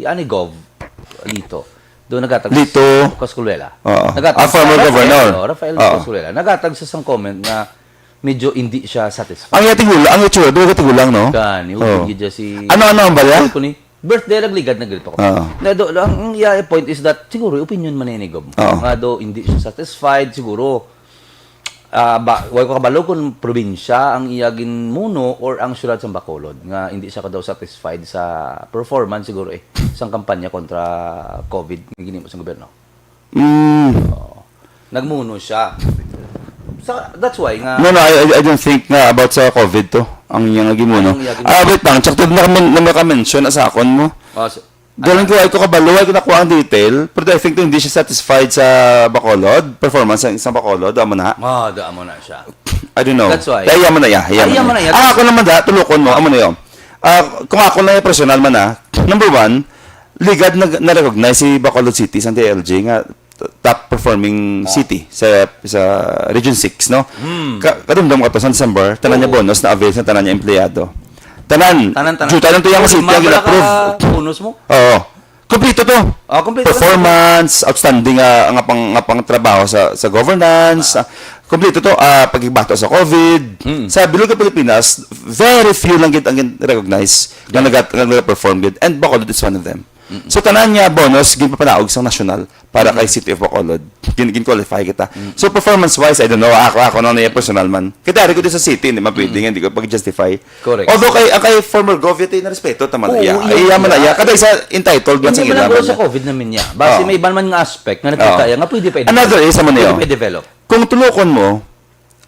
ani Gov, Lito. Do nagatag Lito. Coscolluela. Oo. Nagatag Ah, former Rafael, governor. Oh, Rafael Oo. Coscolluela. Nagatag sa isang comment nga medyo hindi siya satisfied. Ang iya tigulang, ang itsura, duha ka tigulang, no? Gani, Oo. hindi siya si Ano, ano ang balya? Ko ni birthday lang ligad na grito ko. Oo. Na do, ang iya point is that siguro opinion man ni Gov. Oo. Nga do hindi siya satisfied siguro. Ah, ba, way ko kabalo kung probinsya ang iya ginmuno or ang syudad sa Bacolod nga hindi siya daw satisfied sa performance siguro eh sang kampanya kontra COVID nga ginimo sa gobyerno. Mm. Nagmuno siya. So, that's why nga No, no, I, I- I don't think nga about sa COVID to. Ang iyang gimuno. Ang iyang Ah, wait lang. Tsaka na, na, na mention na sa akon mo. Oh, so, Dalan ko, ay ko kabalo, ay ko nakuha ang detail. Pero I think hindi siya satisfied sa Bacolod. Performance sa isang Bacolod. Amo na. oh, do amo na siya. I don't know. That's why. Kaya yaman na ya. Yaman Ay, yaman na ya. Ang ako naman da, tulukon mo. Amo na yun. Ah, kung ako na yung personal man ah. Number one, ligad na, na-recognize si Bacolod City sa D I L G nga t- top performing city sa sa Region six, no? Ka, kadumdum ka to sa December, tanan niya Oo. Bonus na-avail sa tanan niya empleyado. Tanan, Tanan, tanan. Jutay lang to yung Wala city ang ba gina-approve. ka bonus mo? Oo. Kompleto to. Ah, kompleto. Performance, outstanding nga, nga pang, nga pang trabaho sa, sa governance. Ah, kompleto to, ah, pagbato sa COVID. Mm. Sa bilog ng Pilipinas, very few lang gid ang gin-recognize nga nagat-, nga nag-perform gid. And Bacolod is one of them. So, tanan niya bonus, ginpapanaog sa national para kay City of Bacolod. Gin, gin-qualify kita. So, performance-wise, I don't know. Ako, ako na niya personal man. Kita rin ko din sa city, hindi man pwede nga, hindi ko pag-justify. Correct. Although kay, ang kay former Gov, ito yung respeto, tama na Oo, iya. yun Ay, yaman na iya. iya. Kada isa entitled man sa Hindi man ginawa lang niya. sa COVID naman niya. Base Oo. may iban man nga aspect nga nakita Oo. iya nga pwede pa i-develop. Another is, naman Pwede yun. pa i-develop. Kung tulukon mo,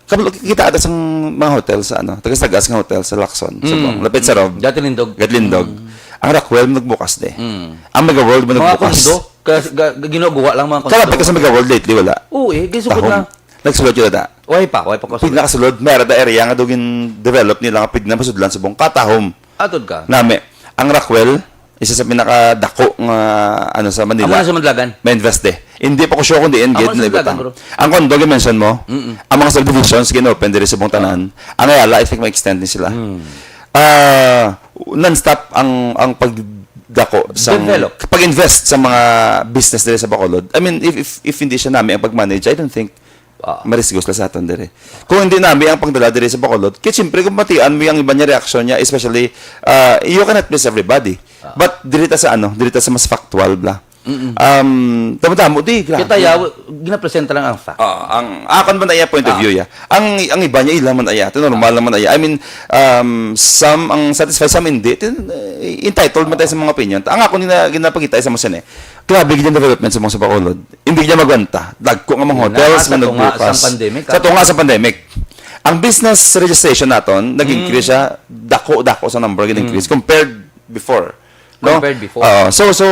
kabalo, kita ata sang mga hotel sa ano, tagas-tagas nga hotel sa Lacson, sa Mm. Bong, lapit sa Rob. Gatlindog. Gatlindog. Ang Rockwell nagbukas de. Mm. Ang Mega World mo Mga nagbukas. kondo, ka, ga, ga, ginagawa lang mga kondo. Kalapit ka sa Mega World lately, wala. Oo eh, gisugod Tahong. na. Nagsulod yun na. Way pa, way pa ko. Pinakasulod, meron na area nga doon develop nila nga pwede na masudlan sa Bong Katahom. Atod ka. Nami, ang Rockwell, isa sa pinakadako nga ano sa Manila. Amo na sa Madlagan. May invest eh. Hindi pa ko sure kung diin Amo gid na sa na iba Madlagan, pa. bro. Ang condo nga mention mo, Mm-mm. ang mga subdivisions gin-open diri sa buong tanan. Ang Ayala, I think ma-extend ni sila. Mm. Ah, non-stop ang ang pagdako sa Develop. pag-invest sa mga business diri sa Bacolod. I mean, if if, if hindi siya nami ang pag-manage, I don't think Ah. marisgo sila sa aton diri. Kung hindi nami ang pagdala diri sa Bacolod, kaya siyempre kung matian mo yung iba niya reaksyon niya, especially, ah, you cannot please everybody. Ah. But diri ta sa ano, diri ta sa mas factual bla. Mm-mm. Um, damo-damo di, grabe. Kita yaw, ginapresenta lang ang fact. Ah, ang akon man aya point of Ah. view ya. Ang ang iba niya ila man aya, ito normal naman aya. I mean, um, some ang satisfied, some hindi. Tin, eh, entitled man tayo sa mga opinion. Ang ako nila ginapakita sa mga sine. Grabe gyud ang development sa mga sa Bacolod. Hindi niya magwanta. Dagko nga mga Yun na, hotels sa nga tunga nagbukas. sang pandemic, ah. Sa tunga sa pandemic. Ang business registration naton nag-increase Mm. siya, dako-dako sa number gin-increase Mm. compared before. No? Compared before. Oo. So so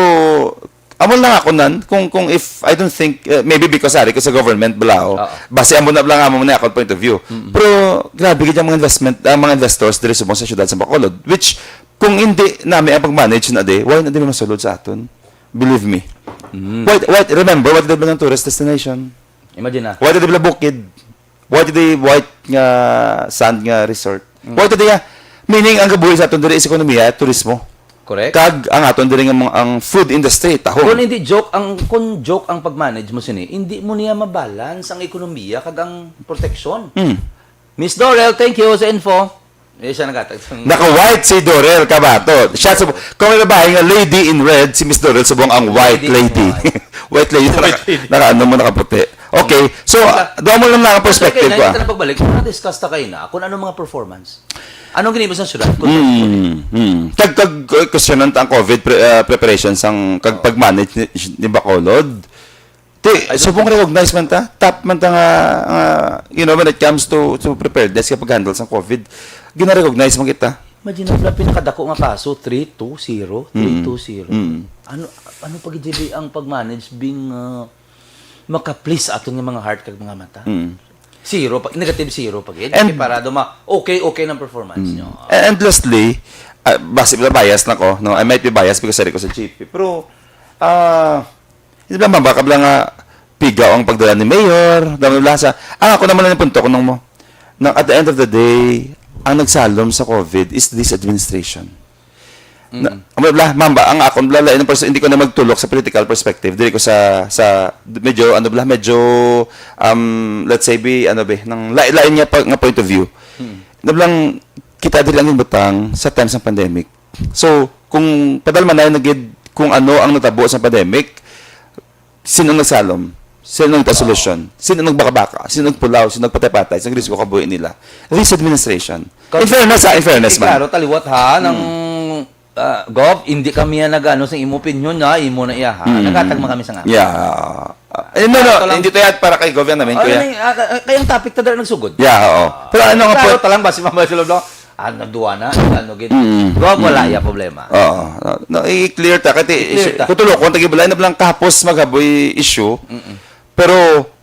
Amo lang ako nan, kung, kung if, I don't think, uh, maybe because ari ko sa government, bala, oh. Oo. Base amo na lang amo na akong point of view. Pero grabe gid ang mga investment, ang mga investors diri subong sa siyudad sa Bacolod, which kung hindi nami ang pag-manage na di, why na di masulod sa aton? Believe me. Why, why, remember, why di ba ng tourist destination? Imagine na. Why di ba bukid? Why di white nga sand nga resort? Why di nga, meaning ang gabuhi sa aton diri is ekonomiya, turismo. Correct? Kag ang aton diri nga mga, ang food industry, tahong. Kung hindi joke ang kung joke ang pag-manage mo sini, hindi mo niya mabalance ang ekonomiya kag ang proteksyon. Hmm. Miss Dorel, thank you sa info. Eh, siya nagatag. Naka-white si Dorel Kabato. Siya sa, kung may babae nga lady in red, si Miss Dorel subong ang white Lady in lady. White lady. Naka, naka, ano mo, nakaputi. Okay. So, uh, doon mo lang na ang perspective Okay, ko. na, Ah. na pagbalik, na-discuss ta kayo na kung ano mga performance. Anong ginibo sa syudad? Hmm, hmm. Kag, kag uh, questionan ta ang COVID pre- uh, preparation sang kag pag-manage ni, ni Bacolod. Ti, subong recognize man ta, top man ta nga, nga, you know, when it comes to to preparedness kag pag-handle sang COVID, gina-recognize man kita. Imagine na pinakadako nga kaso, three two zero, three two zero. Mm. Ano ano pa gid ang pag-manage being uh, maka-please aton nga mga heart kag mga mata? Mm. Zero pa, negative zero pa gid. And- Kay para daw ma okay okay ng performance nyo. And, and lastly, uh, basi na bias na ko, no? I might be biased because ari ko sa G P. Pero ah, hindi lang mabakab lang nga pigaw ang pagdala ni Mayor, dami lang sa, ang ako naman ang punto ko nung mo, nang at the end of the day, ang nagsalom sa COVID is this administration. Na, ano bla, mamba, ang akon bla, lain ang pers- hindi ko na magtulok sa political perspective, diri ko sa sa medyo ano bla, medyo um let's say be ano be, nang lain, lain nga, pa- nga point of view. Na blang kita diri ang butang sa time sa pandemic. So, kung padalmanayon na gid kung ano ang natabo sa pandemic, sino ang nagsalom? Sino ang solusyon? Sino ang nagbakabaka? Sino ang pulaw? Sino ang patay-patay? Sino ang risgo kabuhi nila? This administration. In fairness, ha, in fairness, man. Klaro, taliwat ha, ng ah, Gov, hindi kami yan nag-ano sa imo opinion na, imo na iya ha. Naghatag man kami sa nga. Yeah. Eh, no, no, hindi to yan para kay Gov yan namin, Ano kuya. may, ah, ka- kaya ang topic ta dala nagsugod. Yeah, oo. Pero ano nga Klaro po? Talang ba si Mama Silog, no? Ano, duwa na, ano gid. Gov, wala iya problema. Oo. No, i-clear ta. Kati, I-clear ta. kung tulokon, tagi balay na lang kahapos maghaboy issue. Pero,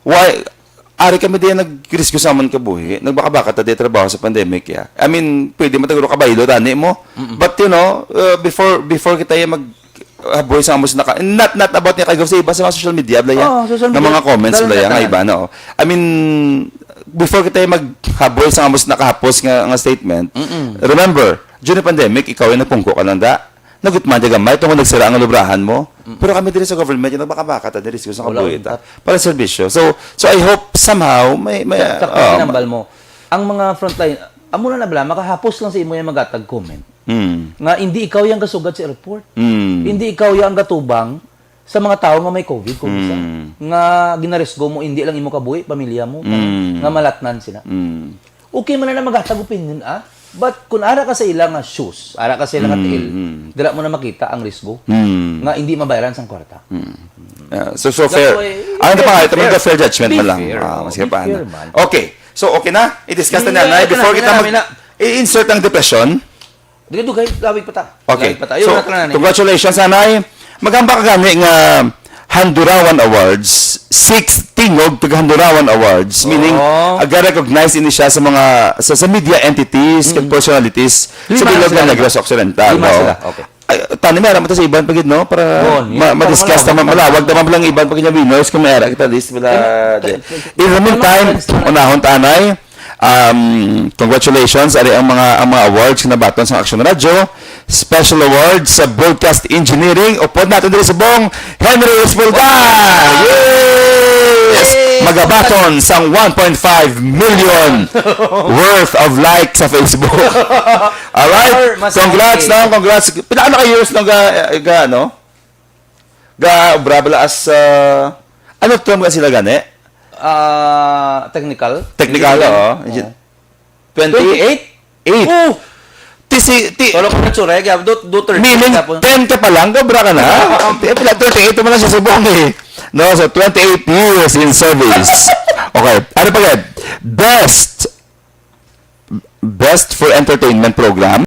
why, ari kami diyan nagrisgo sa amon kabuhi. Nagbakabaka ta di trabaho sa pandemic, ya. I mean, pwede man taguro kabaylo, tani mo. But, you know, uh, before before kita yung maghaboy sa amos naka, not not about niya kay Gov, sa iba sa mga social media, bla, ya. Oh, social Nga media. Mga comments, Lalo bla, na ya, nga tanan. Iba, no? I mean, before kita yung maghaboy sa amos nakahapos nga, nga statement, remember, during pandemic, ikaw yung nagpungko ka lang, da? Nagutman ka gamay tungod nagsira ang lubrahan mo. Pero kami diri sa government, yung nagbakabaka ta diri sa Wala, kabuhi ta. untat. Para serbisyo. So, so I hope somehow may may Sa, sa oh, kinambal mo, ang mga frontline, amo na na bala, makahapos lang sa imo yung magatag comment. Mm. Nga hindi ikaw yung kasugad sa airport. Mm. Hindi ikaw yung gatubang sa mga tao nga may COVID kung isa. Mm. Nga ginarisgo mo, hindi lang imo kabuhi, pamilya mo, Mm. nga malatnan sila. Mm. Okay man na maghatag opinion, ah. But kung ara ka sa ila nga shoes, ara ka sa ila nga tiil, mm. dira mo na makita ang risgo Mm. nga hindi mabayaran sang kwarta. Yeah, so, so That's fair. why, Ang fair, ito pa, ito fair. fair judgment Be man lang. fair. Ah, Oh, maski be pa, fair ano. man. Okay. So, okay na? I-discuss na Hindi, niya, Nay. okay na, Before okay kita na, mag... okay na. I-insert ang depression. Dugay-dugay, lawig pa ta. Okay. Lawig pa ta. Ayaw So, na, na, na. Congratulations, Anay. Magamba ka gani nga Handurawan Awards, sixth Tingog Taga Handurawan Awards, meaning Oh. aga-recognize ini siya sa mga sa, sa media entities, kag personalities sa Lima Bilog sila, ng Negros lima. Occidental. Lima Oo. sila. Okay. Ay, tani, may aram ta sa iban pa gid, no? Para Bon, yun. ma- ma-discuss ta, Malawag. malawag ta man lang iban pa gid nga winners kung may ara kita list wala. Kaya- Di- In the meantime, kaya- unahon ta, Anay. Um, congratulations, ari ang mga ang mga awards na baton sa Action Radio. Special award sa broadcast engineering. Upod natin diri sa Bong Henry Espoldan. Yes! Magabaton sang one point five million worth of like sa Facebook. Alright? Sir, mas Congrats, okay. No? Congrats. Pila na ka years no ga, ga ano? Ga obra bala as uh, ano term ga sila gani? Ah, technical? Technical, Engineering? Oo. Oo. Twenty? Twenty-eight? Eight. Oh! Ti si ti Tolo ko na tsura, kaya do, do thirty meaning tapos. Ten ka pa lang, obra ka na. Ti pila thirty-eight man lang sa subong eh. No, so twenty-eight years in service. Okay, ano pa gid? Best Best for Entertainment Program.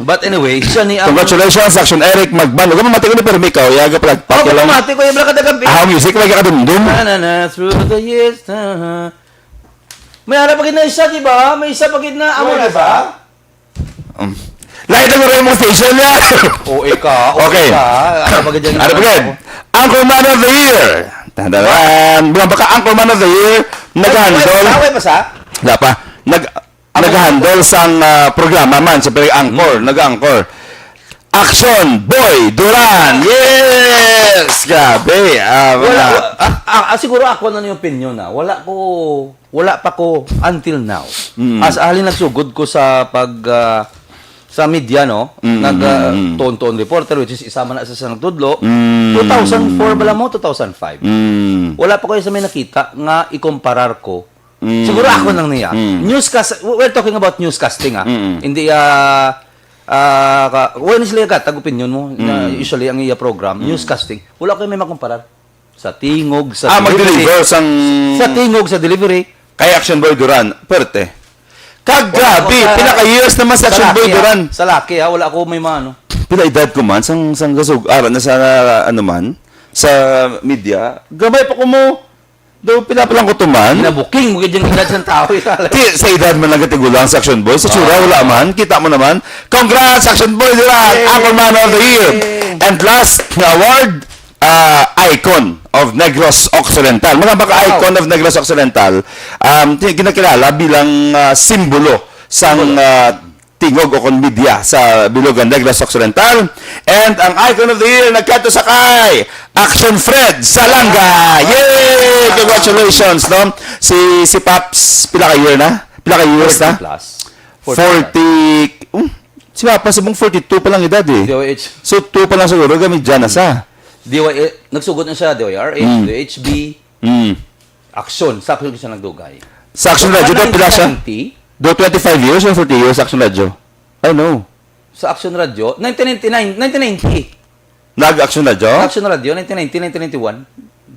But anyway, siya ni ang Congratulations, Action Eric Magban. Huwag mo mati ko ni Permi ka. Yaga pala. Oh, pati lang mati ko yung Black Kadagampi. Ah, music lagi ka dumdum. Na, na, na, through the years, na. May ara pa gid na isa, di ba? May isa pa gid na. Amo na ba? Um, lahat ang rin mong station niya. O, ika. Okay. Ano ba gid yan? Ano ba yan? Anchorman of the Year. Tandaran. Mga baka Anchorman of the Year. Nag-handle. Away pa sa? Wala pa. Nag nag-handle sang ah, programa man, siyempre anchor, nag-anchor. Action Boy Duran. Yes! Grabe. Ah, Wala, mga- ah, ah, ah, siguro ako na yung opinion na. Wala ko, wala pa ko until now. Mm. As ahali nagsugod ko sa pag ah, sa media, no? Mm, Nag mm, ah, mm. Tuon-tuon reporter, which is isa man na sa, sa nagtudlo. Mm. two thousand four bala mo, two thousand five. Mm. Wala pa ko sa may nakita nga ikomparar ko. Mm. Siguro ako nang niya. Mm. Newscast, we're talking about newscasting ah. Mm. Hindi ah ah, ka, when is liya tag opinion mo na Mm. usually ang iya program, newscasting. Wala ko may makumparar. Sa tingog, sa Ah, mag-deliver sang Sa tingog, sa delivery. Kay Action Boy Duran, perte. Kag grabe, Sa- pila ka years naman sa Action Boy laki, ah. Duran. Sa laki, ah, wala ko may mano. Pila edad ko man sang sang gasug ara na sa ano man sa media. Gamay pa ko mo. Daw pila pa lang ko tuman. Nabuking mo gid yung edad sa tao. Ti, sa edad man lang katigulang sa Action Boy. Sa tsura, wala man. Kita mo naman. Congrats, Action Boy Duran. Yay! Anchorman of the Year. And last nga award, ah, Icon of Negros Occidental. Mga baka Wow. Icon of Negros Occidental. Um, ti- ginakilala bilang ah, simbolo sang ah, tingog o kon media sa Bilugan, Negros Occidental. And ang Icon of the Year nagkadto sa kay Action Fred Salanga. Yay! Congratulations, no? Si si Paps, pila ka year na? Pila ka years na? Plus. Forty. Um, si Paps, ibang forty-two pa lang edad eh. D Y H. So, two pa lang siguro, gamit dyan na sa. D Y H, nagsugod na siya, D Y R H, Mm. D Y H B, Mm. Action. Sa Action siya nagdugay. Sa Action Radio, daw pila siya? nineteen ninety? Do twenty-five years or forty years Action Radio? I know. Sa Action Radio, nineteen ninety-nine, nineteen ninety. Nag-Action Radio? Action Radio, nineteen ninety, nineteen ninety-one.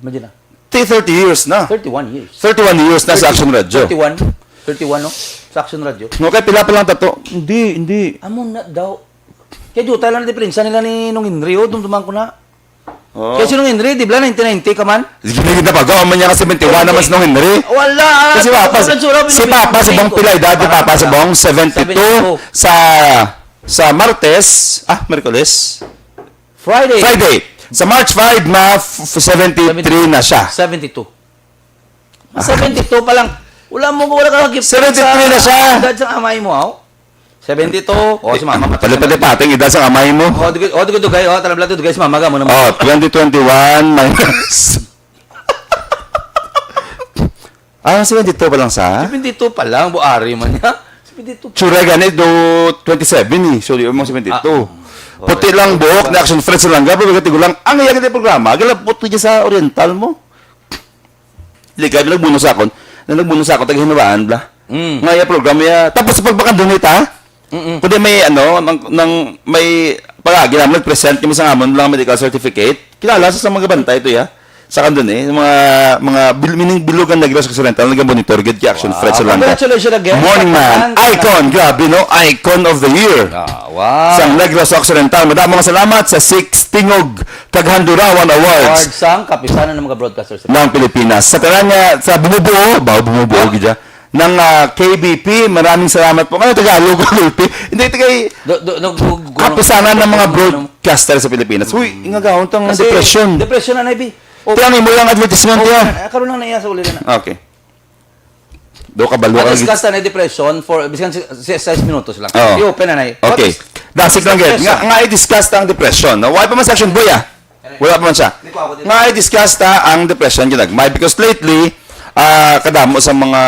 Imagine na. Ti thirty years na. Thirty-one years. Thirty-one years na sa Action Radio. Thirty-one. Thirty-one, no? Sa Action Radio. Okay, pila pa lang tato? Hindi, hindi. Amo na daw. Kaya jutay lang ang diferensya nila ni Nong Henry, oh, dumduman ko na. Oh. Kaya si Nong Henry, di ba, nineteen ninety ka man? Sige na kita baga, man niya ka seventy-one naman si Nong Henry. Wala, ah, Kasi Papa, wala, tsura, si Pinoy, Papa, si Pinoy. Bong Pilay, dati Papa, si Bong, seventy-two Seventy-two. sa, sa Martes, ah, Merkules? Friday. Friday. Sa March five na f- seventy-three na siya. Seventy-two. Ah, seventy-two pa lang. Wala mo, wala ka gift Seventy-three na siya. Edad sa amay mo, aw. Seventy-two. O, si mama. Pati-pati pating edad sa amay mo. O, dugay, o, dugay, dugay. O, tara, dugay, dugay, si mama, gamo naman. Oh, twenty twenty-one minus. Ah, seventy-two pa lang sa? Seventy-two pa lang, buari man niya. Seventy-two. Tsura gani do twenty-seven eh. So, di mo seventy-two. Ah. Puti lang buhok na Action Fred Salanga, pero katigulang ang iya gani programa, galapot ko dyan sa Oriental mo. Ligay, may nagbuno sa akon. Na nagbuno sa akon, taga Hinabaan, bla. Mm. Nga iya program, iya. Tapos sa pagbakandunit, ha? Mm-mm. Kundi may, ano, nang, nang may pag-agi namin, nag-present kami sa amon lang medical certificate. Kilala sa, sa mga bantay ito, ya. Sa kandun eh, mga, mga bil-, meaning bilog ang Negros Occidental, nagamonitor gid kay Action Wow. Fred Salanda. Congratulations again. Morning man, Kapitan. Icon, grabe no, Icon of the Year. Ah, wow. Sang Negros Occidental. Madamo nga salamat sa Six Tingog kag Handurawan Awards Award sang Kapisanan ng mga Broadcasters. ng Pilipinas. Sa tanan nga, sa bumubuo, ba, bumubuo, Ah. gid siya. Ng, ah, K B P, maraming salamat po. Ano, Tagalog, K B P? Hindi, ito kay Do, do, do, do, do, Kapisanan ng mga ano, Broadcaster sa Pilipinas. Uy, nga gahon tang Kasi depression. depression na, Nay B. Oh. Tiyan, imo yung advertisement, Oh, tiyan. ah, karon lang na iya sa uli na. Okay. Do ka balo At ka least gid. Kasta na depression for, biskan si, si, sais minutos lang. Oo. I-open na, Nay. Okay. What is Dasig lang gid. Nga, depression? Nga i-discuss ta ang depression, no? Why pa man section boy, ah? Wala pa man siya. Hindi ko ako dito. Nga i-discuss ta ang depression, ginagmay. Because lately, ah, kadamo sa mga,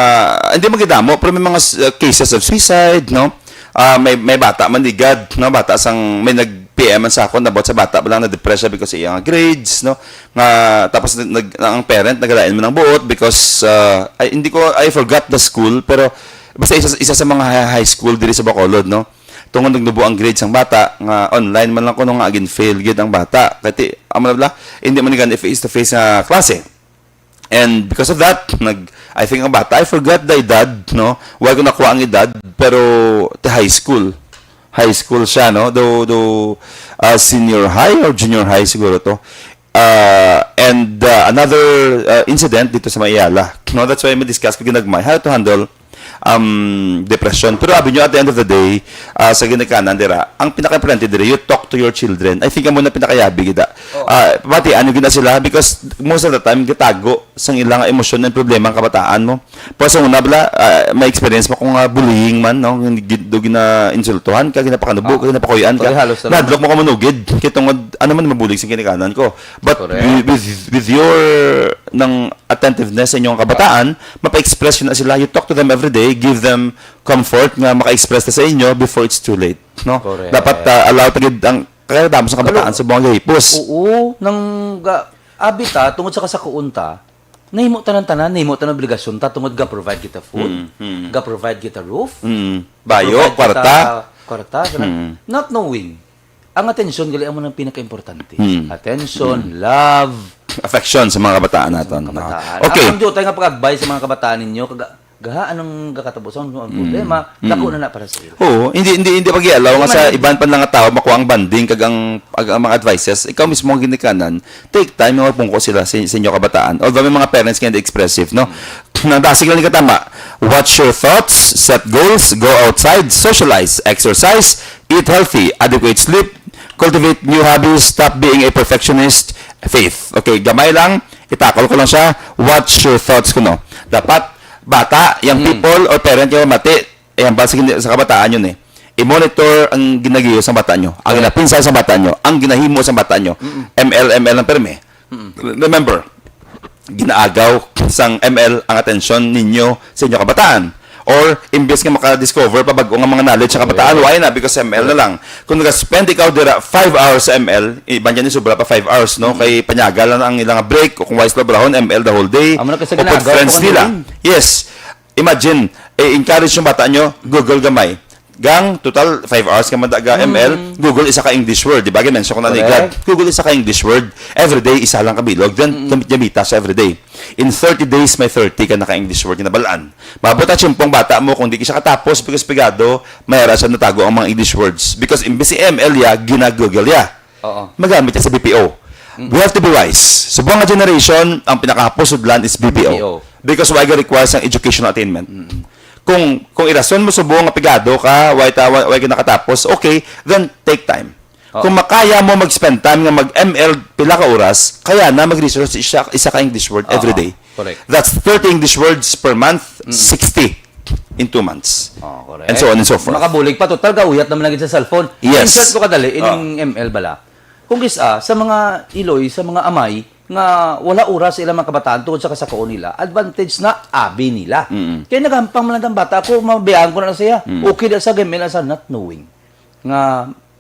hindi man kadamo, pero may mga s-, uh, cases of suicide, no? Ah, may, may bata man, di gad, no? Bata sang, may nag-P M man sa akon about sa bata ba lang na-depress siya because iya nga grades, no? Nga, tapos nag, nag-, ang parent nagalain man ang buot because, ah, ay, hindi ko, I forgot the school, pero basta isa, isa sa mga hi-, high school diri sa Bacolod, no? Tungod nagnubo ang grades sang bata, nga online man lang kuno nga agin fail gid ang bata. Kay ti, amo na bala, hindi man gani face to face nga klase. And because of that, nag, I think ang bata, I forgot the edad, no? Wala ko nakuha ang edad, pero the high school. High school siya, no? Do, do, ah, senior high or junior high siguro to. Ah, and, ah, another, ah, incident dito sa Mayala. No, that's why ma-discuss ko ginagmay how to handle, um, depression. Pero abi nyo, at the end of the day, ah, sa ginikanan dira, ang pinaka-importante dira, you talk to your children. I think amo na pinakayabi gid. Oo. Ah, pati ano gina sila, because most of the time gitago sang ilang emosyon and problema ang kabataan mo. Pero sa una bala, ah, may experience mo kung, ah, bullying man, no? Gin-, do gina-insultuhan ka, ginapakanubo ka, Ah. ginapakuyan ka. Actually, halos na Nahadlok naman. mo ka manugid, kay tungod, ano man, mabulig sa ginikanan ko. But Correct. with, with, with your, ng attentiveness sa inyong kabataan, mapa-express yun na sila. You talk to them every day, give them comfort nga maka-express na sa inyo before it's too late, no? Correct. Dapat, ah, allow ta gid ang, kaya damo sa kabataan Pero, sa buang gahipos. Oo, nang ga-, abi ta, tungod sa kasakuon ta, nahimo tanan-tanan, nahimo tanan obligasyon ta, tungod ga-provide kita food, Mm, mm. ga-provide kita roof, Mm. Bayo, ga-provide kita kwarta. kwarta, kana. Mm. Not knowing, ang atensyon gali amo nang pinakaimportante. Mm. Attention, Mm. love, Affection sa mga kabataan sa naton. mga kabataan. Okay. Ang, ang diutay nga pag-advise sa mga kabataan ninyo, kaga-, gaha, anong gakatabo sa mga Mm. problema, Mm. dako na na para sa ila. Oo, hindi, hindi, hindi pag-ialaw Hindi nga sa man iban pa lang nga tao makuha ang bonding kag ang, ag-, ang mga advices. Ikaw mismo ang ginikanan, take time nga magpungko sila sa, sa inyo kabataan. Although may mga parents nga hindi expressive, no? Mm. Nang dasig lang ni katama, watch your thoughts, set goals, go outside, socialize, exercise, eat healthy, adequate sleep, cultivate new hobbies, stop being a perfectionist, faith. Okay, gamay lang, itakol ko lang siya, watch your thoughts kuno. Dapat, bata, young Mm. people, or parent nga mati, eh, ang basic sa kabataan yun eh. I-monitor ang ginagiyo sa bata nyo, ang Correct. ginapinsay sa bata nyo, ang ginahimo sa bata nyo. Mm-mm. M L, M L ang permi. Mm-mm. Remember, ginaagaw sang M L ang atensyon ninyo sa inyo kabataan. Or, imbes nga maka-discover pa bag-o nga mga knowledge sa kabataan, Correct. why na? Because M L na Correct. lang. Kung nag-spend ikaw dira five hours sa M L, iban dyan yung sobra pa five hours, no? Mm. Kay panyaga lang ang ilang break, o kung wise labrahon, M L the whole day. Amo na kasi Upod ginagawa friends ko nila. kanina. Yes. Imagine, eh, encourage yung bata nyo, Google gamay. Gang, total, five hours ka man daga Mm. M L, Google isa ka English word. Di ba, gin-mention ko na ni Correct. Gad? Google isa ka English word. Everyday, isa lang ka bilog. Then, Mm. gamit, gamita sa everyday. In thirty days, may thirty ka naka-English word na balaan. Maabot ang tsimpong bata mo, kung di ka siya katapos, because pigado, may ara siya natago ang mga English words. Because imbis si M L ya, gina-Google ya. Oo. Magamit siya sa B P O. Mm. We have to be wise. Sa buang nga generation, ang pinakahapos sudlan is B P O. B P O. Because why ga requires ang educational attainment. Mm. Kung, kung irason mo subong nga pigado ka, why ta, why, why ka nakatapos, okay, then take time. Oo. Kung makaya mo mag-spend time nga mag-M L pila ka oras, kaya na mag-research isa, isa ka English word Oo. every day. Correct. That's thirty English words per month, Mm. sixty in two months. Oh, correct. And so on and so forth. Makabulig pa, total, gauyat naman lagi sa cellphone. Yes. Insert ko kadali, ining Ah. M L bala. Kung gis-, ah, sa mga iloy, sa mga amay, nga wala oras sa ilang mga kabataan tungod sa kasakoon nila, advantage na abi nila. Mm. Kaya naghampang man lang ang bata ko, mabiyaan ko na siya. Mm. Okay na sa game, na sa not knowing. Nga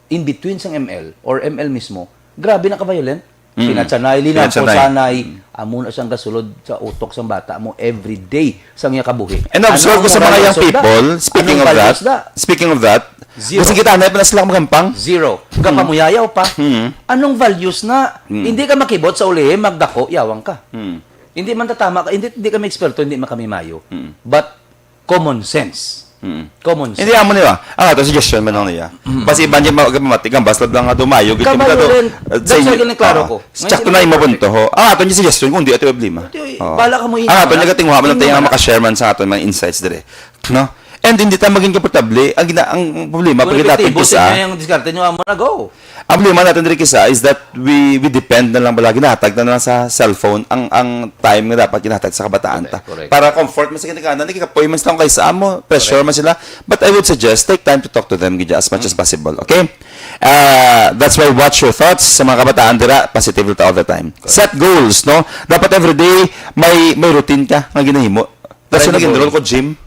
in between sang M L or M L mismo, grabe na ka-violent. Mm. Pinatsanay, linapo, Pinatsanay. sanay. Mm. Amo na siyang gasulod sa utok sang bata mo every day sang iya kabuhi. And observe Ano ko sa mga moral young isda? people, speaking Anong of that, values da? speaking of that, Zero. Basig kita na pa na sila magampang. Zero. Gapamuyayaw pa. Hmm. Anong values na? Hmm. Hindi ka makibot sa ulihi, magdako, yawang ka. Hmm. Hindi man tatama ka, hindi, hindi kami eksperto, hindi man kami mayo. Hmm. But common sense. Hmm. Common sense. Hindi amo niya. Ah, to suggestion man lang niya. Hmm. Basi iban niya mag-, magmatigang, basta lang nga dumayo, gid kami Kabayo to, rin. Uh, That's sa why inyo. Giniklaro Ah, ko. Sakto Ngayon, na imo punto, ho. Ah, ato niya suggestion kung di ato problema. Ito, Oh. bala ka mo Ah, ato imo niya na. katingwa man Imo tayo nga na. makashare man sa aton mga insights dire. No? And hindi ta maging komportable. Ang gina-, ang problema, Kung pag dapat epektibo sa isa, inyo yung diskarte nyo, amo na, go. Ang problema natin diri kisa is that we, we depend na lang bala, ginahatag na lang sa cellphone ang, ang time nga dapat ginahatag sa kabataan ta. Correct, correct. Para comfort man sa ginikanan, nagkakapoy man sila kung kaysa amo, pressure Correct. man sila. But I would suggest, take time to talk to them gid as much as Mm. possible, okay? Ah, that's why watch your thoughts sa mga kabataan dira, positive ta all the time. Correct. Set goals, no? Dapat everyday may, may routine ka nga ginahimo. That's Try why the nag-enroll goal. ko gym.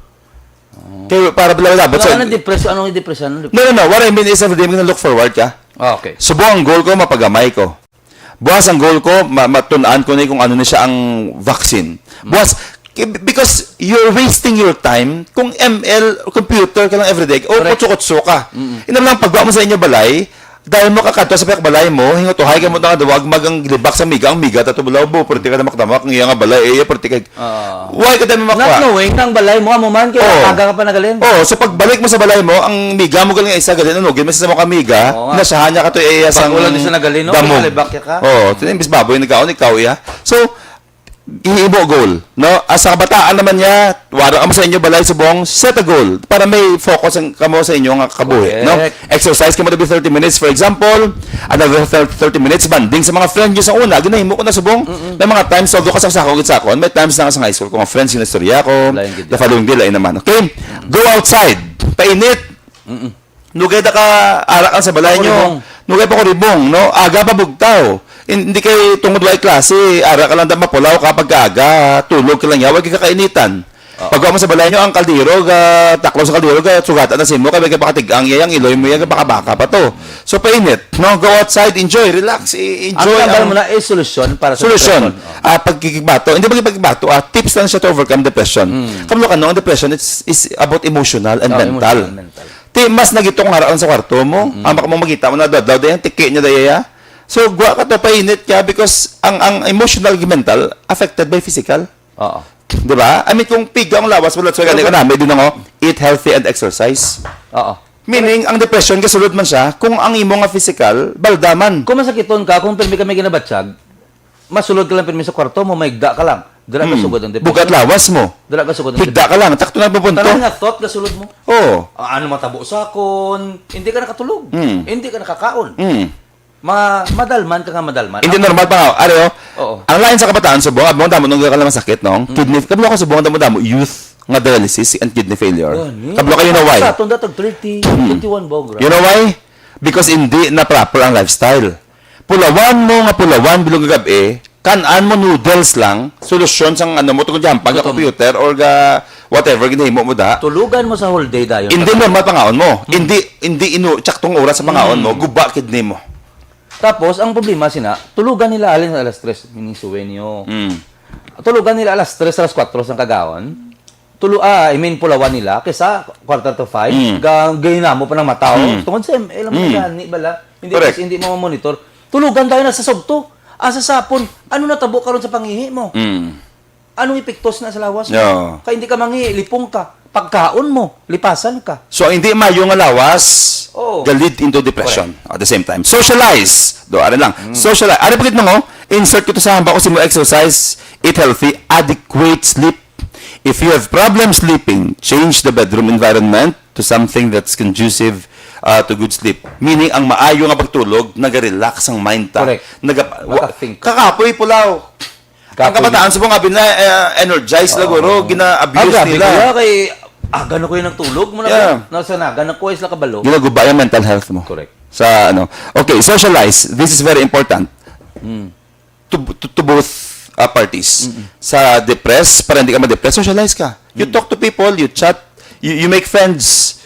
Kay para bala labot Ano, sa ano depression? Ano yung depression? Ano No, no, no. What I mean is everyday mo look forward ka. Ah, okay. Subong ang goal ko, mapagamay ko. Buwas ang goal ko, ma-, matun-an ko ni kung ano na siya ang vaccine. Mm. Buwas, k-, because you're wasting your time kung M L, computer ka lang everyday, o Correct. kutso-kutso ka. Mm-mm. Ina lang pagwa mo sa inyo balay, dahil mo kakadto sa pihak balay mo, hingutuhay ka mo nga duwag, mag ang libak sa miga, ang miga, tato bulaw bo, pwerte ka na makdamak, ang iya nga balay, iya, pwerte ka Ah. Why ka dami Not makwa? knowing, ang balay mo, amo man, kaya Oh. aga ka pa nagalin. Oh, so pagbalik mo sa balay mo, ang miga mo galing isa, galing ano, gid mo sa mga miga, Oo nga. nasahan niya ka to, iya, Pag sang ulan siya nagalin, no? damog. Kalibak ya ka. Oh, tinan, bis baboy, nagkaon, ikaw, iya. So, ihimo goal, no? As sa kabataan naman niya, wala ka mo sa inyo balay, subong, set a goal para may focus ang kamo sa inyo nga kabuhi, no? Correct. Exercise kamo every thirty minutes, for example, another thirty, thirty minutes bonding sa mga friend nyo sa una, ginahimo ko na subong. Mm-mm. May mga times, although kasang sako, gid sa akon, may times na nga sa high school ko, mga friends, yung istorya ko, Lain gid the yan. following day, lain naman. Okay? Go outside. Painit. Mm-mm. Nugay da ka, ara ka sa balay nyo. Pakuribong. Nugay pa kuribong, no? Aga pa bugtaw. Hin-, hindi kay tungod way klase, ara ka lang da mapulaw ka pagkaaga, tulog ka lang yawa, kay kakainitan. Oo. Pagwa mo sa balay nyo, ang kaldero, ga, taklo sa kaldero, ga, sugatan na simo, kay may kapakatigang iya, ang iloy mo iya, ga, baka-baka pa to. So, painit, no? Go outside, enjoy, relax, i-, enjoy Ang tambal ang mo na is solusyon para sa Solusyon. depression. Oh. Ah, pagkikigbato. Hindi pagkikigbato, ah, tips lang siya to overcome depression. Mm. Kabalo ka, no? Ang depression, it's, is about emotional and Oh, mental. emotional and mental. Ti, mas nagitong haraan sa kwarto mo, Mm. ang baka mo magita mo na adlaw-adlaw, dahil ang tiki niya, daya. So, gwa ka to, painit ka, because ang, ang emotional and mental affected by physical. Oo. Di ba? I mean, kung piga ang lawas mo, that's why gani ka Correct. na, may din ako, eat healthy and exercise. Oo. Meaning, ang depression, kasulod man siya, kung ang imo nga physical, baldaman. Kung masakiton ka, kung pirmi ka may ginabatyag, masulod ka lang pirmi sa kwarto mo, maigda ka lang. Dira Hmm. kasugod ang depression. Bugat lawas mo. Dira kasugod ang Higda ka depression. lang, takto na pupunto. Tanan nga thought kasulod mo. Oo. Ah, ano matabo sa akon? Hindi ka nakatulog. Hmm. Hindi ka nakakaon. Hmm. Ma-, madalman ka nga madalman. Hindi Ang normal pa nga. Are, oh. Oo. Ang lain sa kabataan, subong, abang damo nung ka lang masakit, no? Mm. Kidney, kablo ka subong, damo-damo, youth, nga dialysis and kidney failure. Gani. Kablo ka, you know why? Sa aton datag thirty, Mm. twenty-one ba, gra-? You know why? Because hindi na proper ang lifestyle. Pulawan mo nga pulawan, bilog nga gab-i, kan-an mo noodles lang, solusyon sang ano mo, tungod yampang ka Gutom. computer or ga whatever, ginahimo mo da. Tulugan mo sa whole day dayon. Hindi normal pangaon mo. Mm. Hindi, hindi inu-, tsaktong oras sa pangaon Mm. mo, guba kidney mo. Tapos, ang problema sina, tulugan nila alin sa alas tres, mini sueño. Mm. Tulugan nila alas tres, alas kuwatro sa kagaon. Tulu-, ah, I mean, pulawan nila kaysa quarter to five, Mm. ga-, gahinamo pa ng mataw. Mm. Tungod sa M L, ang Mm. mga gani, bala. Hindi, Correct. kasi hindi mo monitor. Tulugan tayo na sa sugto. Asa sapon? Ano natabo karon sa pangihi mo? Mm. Anong epektos na sa lawas mo? Yeah. Kay hindi ka mangihi, lipong ka. Pagkaon mo, lipasan ka. So, ang hindi mayo nga lawas, Oo. ga-lead into depression Correct. at the same time. Socialize. Do, ano lang. Mm. Socialize. Ano pagit mo, insert ko to sa hamba ko, si mo exercise, eat healthy, adequate sleep. If you have problem sleeping, change the bedroom environment to something that's conducive, uh, to good sleep. Meaning, ang maayo nga pagtulog, naga-relax ang mind ta. Correct. Naga-, wa-, Maka-think. kakapoy pulaw. Ang Kapoy. kabataan, subong, abi na, eh, energized na Oo. guro, gina-abuse Ah, grabe nila. kaya kay, aga na ko yung nagtulog, mo na Yeah. ba? Nasa naga na ko, is lakabalo. Ginaguba yung mental health mo. Correct. Sa, ano. Okay, socialize. This is very important. Mm. To, to, to both, uh, parties. Mm-mm. Sa depressed, para hindi ka ma-depress, socialize ka. You Mm. talk to people, you chat, you, you make friends.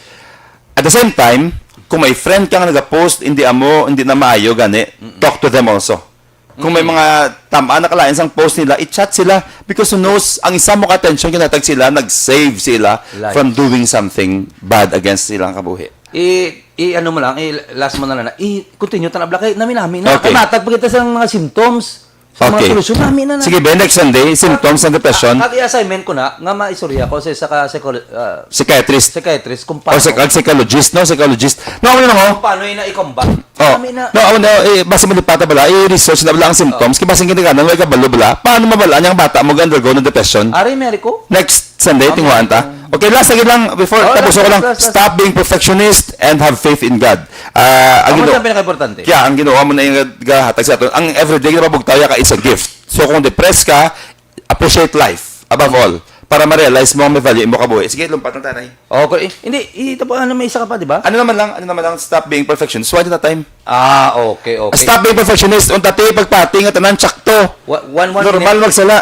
At the same time, kung may friend ka nga nag-post, hindi amo, hindi na maayo, gani, Mm-mm. talk to them also. Kung may Mm. mga tamaan na kalain sang post nila, i-chat sila because who knows, ang isa mo ka attention, kinatag sila, nag-save sila Life. from doing something bad against silang kabuhi. I, i ano mo lang, i last mo na lang na, i continue ta na bala kay nami-nami na. Okay. Kay matag pa kita sa mga symptoms, sa mga Okay. solusyon, nami na na. Sige, be, next Sunday, symptoms ng depression. Ang, ang i-assignment ko na, nga maistorya ko sa isa ka psycholo-, ah, Psychiatrist. psychiatrist, kung Or paano, psych-, psychologist, no? Psychologist. No, ano lang, oh. kung paano yun na i-combat. Oh. Nami na. No, ano, eh, basta malipata bala, i-research na bala ang symptoms. Kaya basta ginaganan, may kabalo bala. Paano mabala niyang bata mo ga-undergo ng depression? Ari, Mary ko. Next Sunday, Amen. Tingwaan ta. Okay, last lagi lang, before Oh, tapos last, ako lang, last, last, last. stop being perfectionist and have faith in God. Ah, ang Amo Ginoo, siya ang pinaka-importante. Kaya ang Ginoo mo na yung gahatag sa aton. Ang everyday na mabugtaw ya ka is a gift. So kung depressed ka, appreciate life above all para ma-realize mo ang may value imo kabuhi. Sige, lumpat na tanay. Okay. Hindi, ito po, ano, may isa ka pa, di ba? Ano naman lang, ano naman lang, stop being perfectionist. Why not time? Ah, okay, okay. Stop being perfectionist. Unta ti pagpati nga tanan sakto. Wa-, one, one Normal minute. magsala.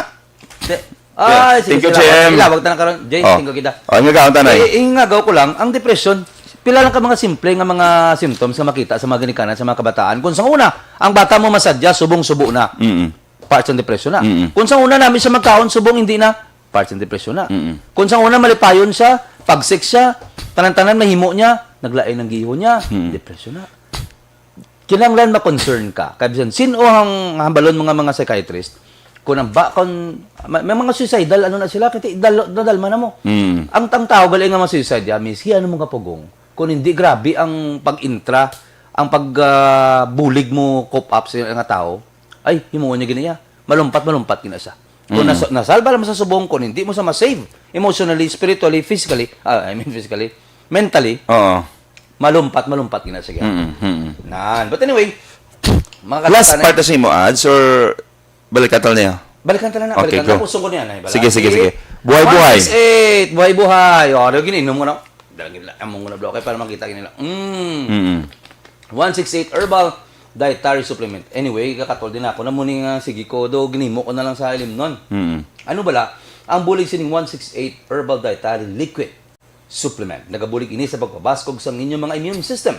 Te-, Yeah. ah, sige, Thank you, sige, J M. Ilawag ta na karon. James, Oh. tingog kita. Oh, ang gagaon ta na Eh, eh. Ingagaw ko lang, ang depression, pila lang ka mga simple nga mga symptoms nga makita sa mga ginikanan sa mga kabataan. Kung sa una, ang bata mo masadya, subong subo na. Mm-mm. Parts ng depression na. Mm-mm. Kung sa una namin sa magkaon, subong hindi na. Parts ng depression na. Mm-mm. Kung sa una malipayon siya, pagsik siya, tanan-tanan mahimo niya, naglain ang gihon niya, Mm-mm. depression na. Kinahanglan ma-concern ka. Kay bisan sin-o ang hambalon mga, mga psychiatrist, kung ang ba, kung may, may mga suicidal, ano na sila, kaya dalo, nadalma na mo. Mm. Ang, ang tao gali nga mga suicide, ya, miski ano mong kapugong, kung hindi grabe ang pag-intra, ang pag, ah, bulig mo cope up sa nga tao, ay, himuon niya gini ya. Malumpat, malumpat gina siya. Kung Mm. nas-, nasalba lang mo sa subong, kung hindi mo sa ma-save, emotionally, spiritually, physically, ah, I mean physically, mentally, Oo. malumpat, malumpat gina siya. Mm, mm. Nan. But anyway, mga Last kapitan, part na sa imo ads or balikan tala niya? Balikan tala na, Okay, balikan. go. Tapos ko niya, nay, bala. Sige, sige, Eh, sige. Buhay, buhay. one six eight, buhay, buhay. Oh, ano, gininom ko na. Dala, gila, among ko na bloke para makita nila. Mm. Mm. One six eight Herbal Dietary Supplement. Anyway, kakatol din ako na muni nga, sige ko, do, ginimo ko na lang sa ilimnon. Mm. Ano bala? Ang bulig sining one six eight Herbal Dietary Liquid Supplement. Nagabulig ini sa pagpabaskog sang inyong mga immune system.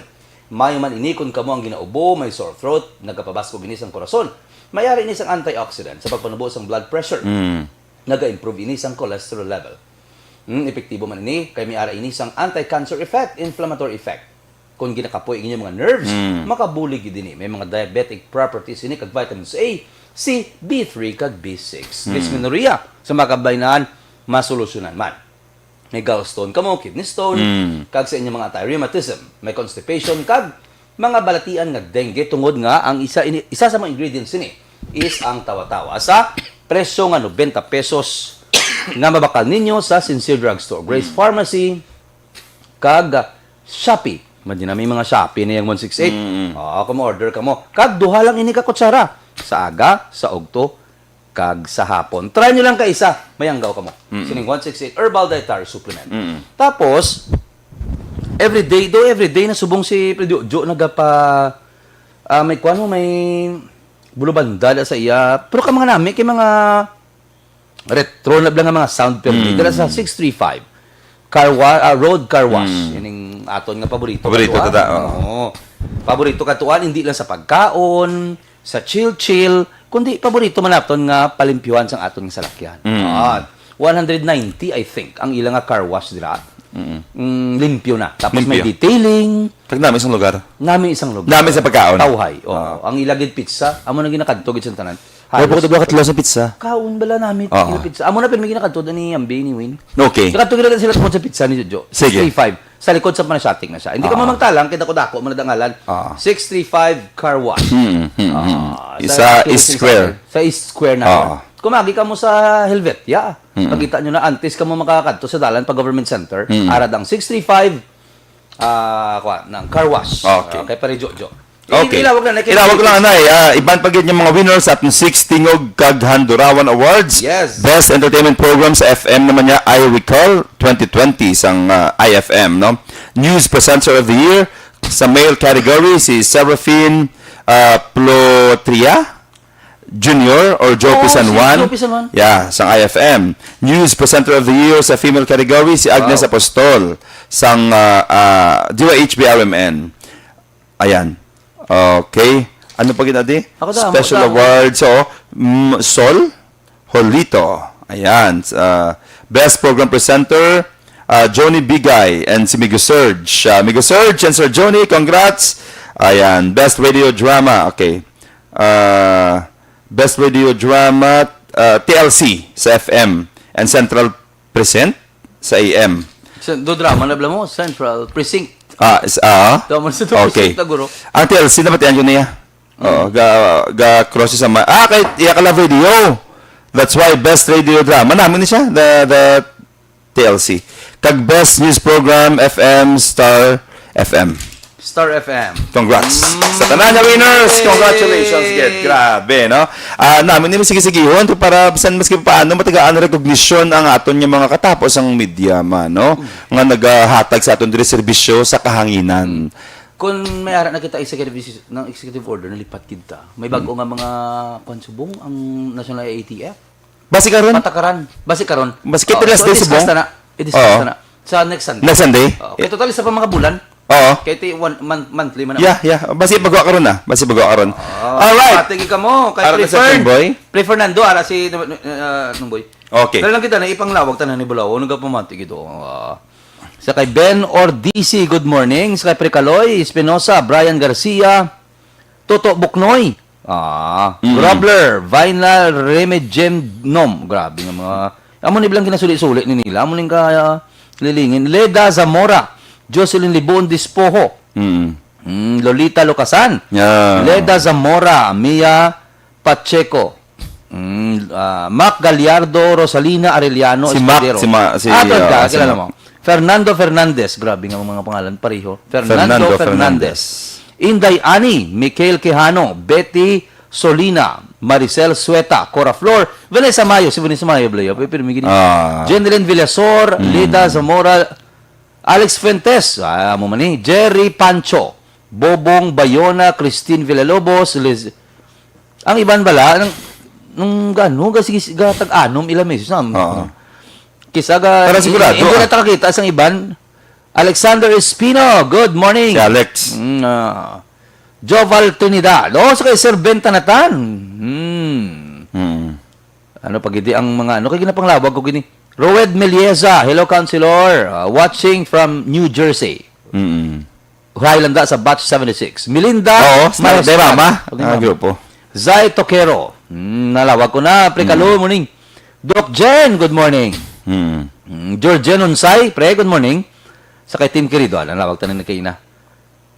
Mayo man ini kon kamo ang ginaubo, may sore throat, nagapabaskog ini sang korason. May ara ini sang antioxidant sa pagpanubo sang blood pressure. Mm. Naga-improve ini sang cholesterol level. Hmm, epektibo man ini kay may ara ini sang anti-cancer effect, inflammatory effect. Kung ginakapoy ang inyong mga nerves, Mm. makabulig gid ini. May mga diabetic properties ini kag vitamins A, C, B three, kag B six. Mm. Dysmenorrhea sa mga kabaynaan, masolusyonan man. May gallstone kamo, kidney stone, Mm. kag sa inyong mga anti-rheumatism, may constipation, kag mga balatian nga dengue, tungod nga ang isa ini, isa sa mga ingredients ini is ang tawa-tawa sa presyo nga nobenta pesos nga mabakal ninyo sa Sincere Drugstore, Grace Mm. Pharmacy, kag Shopee. Imagine na, may mga Shopee na yung one six eight. Mm. Oo, kung order ka mo. Kag duha lang ini ka kutsara. Sa aga, sa ugto, kag sa hapon. Try nyo lang kaisa, mayanggaw ka mo. Mm. Sining one six eight Herbal Dietary Supplement. Mm. Tapos, everyday, do everyday na subong si Pre Jojo nagapa, ah, may kuwan mo, may bulubanda da sa iya. Pero ka mga nami, kay mga retro na lang nga mga sound, pero Mm. dala sa six three five. Car wa-, ah, Road Car Wash. Mm. Ining aton nga paborito Paborito katuan. tada, oo. Oo. Paborito katuan, hindi lang sa pagkaon, sa chill-chill, kundi paborito man naton nga palimpyuhan sang aton nga salakyan. Mm. Ah, one hundred ninety, I think, ang ila nga car wash dira. Mm. Mm, limpyo na. Tapos may Limpyo. detailing. Kag nami isang lugar. Nami isang lugar. Nami sa pagkaon. Tawhay. Oo. Ah. Ang ila gid pizza, amo na ginakadto gid sa tanan. Wala pa ko Halos. Tabla katlo sa pizza. Kaon bala nami Oo. ila pizza. Amo na pirmi ginakadto ni Ambi ni Win. Okay. Nakadto gid sila tungod sa pizza ni Jojo. Sige. Three five. Sa likod sa Panasiatic na siya. Hindi ka Oo. mamagtalang, kay dako-dako man ang ngalan. Oo. Six three five Car Wash. Hmm, hmm, hmm. Ah, Sa sa Philippine East Square. Center. Sa East Square na. Oo. Kumagi ka mo sa Helvetia. Mm. Pagkita nyo na, antes ka mo makakadto sa dalan pa Government Center, Mm. arad ang six three five, ah, kwa, ng car wash. Okay. Ah, kay Pare Jojo. Okay. Ilawag na, Ilawag ko lang, Anay. Ah, iban pa gid yung mga winners at six Tingog kag Handurawan Awards. Yes. Best Entertainment Program sa F M naman niya, I Recall twenty twenty sang, ah, I F M, no? News Presenter of the Year sa male category, si Serafin, ah, Plotria Junior or Joe Oo, si Pisanwan. Joe Pisanwan. Yeah, sang I F M. News Presenter of the Year sa female category, si Agnes Wow. Apostol sang, ah, ah, D Y H B R M N. Ayan. Okay. Ano pa gid, adi? Ako da, Special ako da. Award. So, mm, Sol Holito. Ayan. Ah, Best Program Presenter, ah, Johnny Bigay and si Migo Serge. Ah, Migo Serge and Sir Johnny, congrats. Ayan, best radio drama. Okay. Ah, best radio drama, ah, T L C sa F M and Central Present sa A M. Sa, do drama na bala mo, Central Precinct. Ah, s-, ah? Tama sa Okay. Precinct na guro. Ang T L C, nabatian ko niya. Oo, ga, ga cross sa ma-, ah, kay iya ka Love Radio. That's why best radio drama. Namin ni siya, the, the T L C. Kag best news program, F M, Star F M. Star F M. Congrats. Mm. Sa tanan nga winners, congratulations, gid. Grabe, no? Ah, namin ni sige-sigihon to para bisan maski paano matagaan recognition ang aton nga mga katapos ang media man, no? Mm. Nga nagahatag sa aton diri serbisyo sa kahanginan. Kung may ara na kita executive, ng executive order, nalipat kita. May bago Mm. nga mga kwan subong ang National I A T F. Basi karon? Patakaran. Basi karon. Basi kita Oh, last so day i-discuss subong? na na. I-discuss Oo. na na. Sa next Sunday. Next Sunday? Oo. Kay total, isa pa mga bulan. Oo. Kay ti one, month, monthly man. Yeah, yeah. Basi pagawa karon na. Basi pagawa karon. Oh, Alright. Pati ka mo. Kay Ara na sa Prefer-, Playboy? Pre Fernando, ara si, uh, Nungboy. Okay. Dala lang kita na ipanglawag tanan ni Bulawo. Nagapamati gito. Ah. Sa kay Ben Ordisi, good morning. Sa kay Precaloy Espinosa, Brian Garcia, Toto Buknoy. Ah, Mm. Grobler, Vinyl Remedium Nom. Grabe nga mga, amo ni bilang ginasuli-suli ni nila. Amo ning ka, ah, lilingin. Leda Zamora, Jocelyn Libon Dispoho. Mm. Mm, Lolita Locasan. Yeah. Leda Zamora, Mia Pacheco. Mm, ah, Mac Gallardo, Rosalina Arellano Si Mac, Escudero. si Ma-, si, Ah, tol ka, ah, si kilala Mac. mo. Fernando Fernandez, grabe nga mga pangalan, pareho. Fernando Fernando Fernandez. Fernandez. Inday Ani, Michael Quijano, Betty Solina, Maricel Sueta, Cora Flor, Vanessa Mayo, si Vanessa Mayo, Blayo, pero may gini. Ah. Jenilyn Villasor, Mm. Lida Zamora, Alex Fuentes, ah, mo man ni, Jerry Pancho, Bobong Bayona, Christine Villalobos, Liz, ang iban bala, nang, nung gano, ga, sige, ga, tag-anom ila, may, sa, Oo. Kisa ga, Para sigurado, hindi ah. na takakita sang iban. Alexander Espino, good morning. Si Alex. Mm, ah, Joval Trinidad. Oh, sa kay Sir Ben Tanatan. Hmm. Mm. Ano pa gidi ang mga, ano kay ginapanglawag ko gini? Roed Melieza, hello, Councilor. Uh, watching from New Jersey. Mm. Highland sa batch seventy-six. Melinda Oo, sa Marostan. Dera, ma. Pag Ah, mama. grupo. Zay Toquero. Hmm, nalawag ko na. Pre, Mm. Kalu, morning. Doc Jen, good morning. Mm. Hmm, George Jen Unsay, pre, good morning. Sa kay Team Querido, ah, nalawag tanan ni Kaina.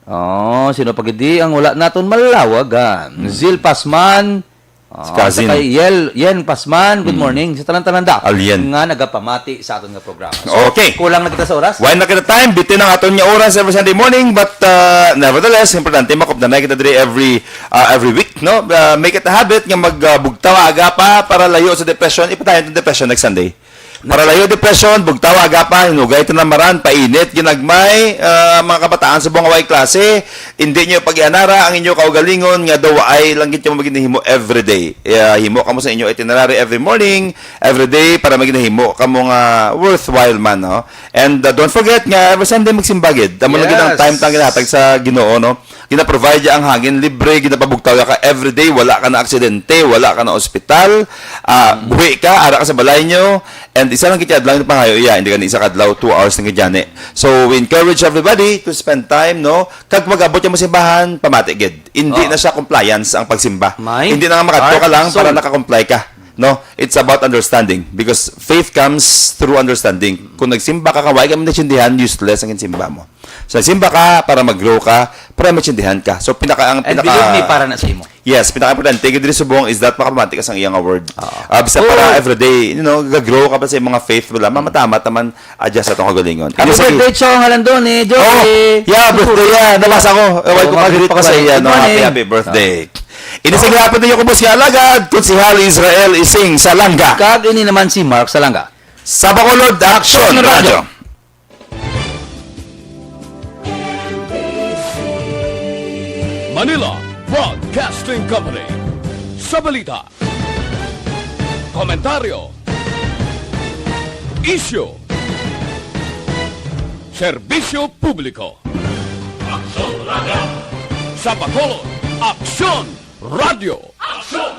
Oh, sino pa gidi ang wala naton malawagan? Hmm. Zil Pasman, Si ah, Cousin. sa kay Yel, Yen Pasman, good Hmm. morning. Sa tanan-tanan da Alien. nga nagapamati sa aton nga programa. So, Okay. kulang na kita sa oras. Why na kita time? Bitin ang aton nga oras every Sunday morning, but, uh, nevertheless, importante makupdanay kita diri every, uh, every week, no? Uh, make it a habit nga mag, uh, bugtaw aga pa para layo sa depression. Ipatayon ang depression next Sunday. Para layo depression, bugtaw aga pa, hinugay tinamaran, painit, ginagmay, ah, mga kabataan sa buong away klase, hindi nyo pag-ianara ang inyo kaugalingon nga daw ay lang gid mo maginahimo everyday. Ah, himo kamo sa inyo itinerary every morning, every day, para maginahimo kamo nga worthwhile man, no? And, ah, don't forget nga every Sunday magsimba gid. Amo na gid ang Yes. time tang ginahatag sa Ginoo, no? Gina-provide niya ang hangin libre, ginapabugtaw ka everyday, wala ka na aksidente, wala ka na ospital, ah, Mm. buhi ka, ara ka sa balay nyo, and isa lang kita adlaw yung pangayo iya, hindi ka na isa ka adlaw, two hours lang ka dyan eh. So, we encourage everybody to spend time, no? Kag mag-abot yung simbahan, pamati gid. Hindi Oh. na siya compliance ang pagsimba. Mind, Hindi na nga makadto ka heart, lang para soul. naka-comply ka. No? It's about understanding because faith comes through understanding. Kung nagsimba ka, kaway ka maintindihan, useless ang simba mo. So, nagsimba ka para mag-grow ka, para maintindihan ka. So, pinaka, ang And pinaka believe me, para na sa imo. Yes, pinaka-importante gid diri subong is that makapamati ka sang iyang word. Oo. Ah, basta Oh. para everyday, you know, ga-grow ka pa sa iyang mga faith, wala, mamatama taman, adjust sa atong kagalingon. Happy Ini sa birthday, Chong Halandon, eh, Joey. Oh, yeah, birthday, yeah. Nabasa ko. Eh, wala Oh, ko mga pag-greet pa sa greet. Iya, Good no? Happy, morning. happy birthday. Ini sa gihapon ninyo, kubos nga alagad, Konsehal Israel Ising Salanga. Kag ini naman si Mark Salanga. Sa Bacolod, Action Action Radio. Radio. Manila Broadcasting Company. Sa balita, komentaryo, isyu, serbisyo publiko. Aksyon Radio. Sa Bacolod, Aksyon Radio. Aksyon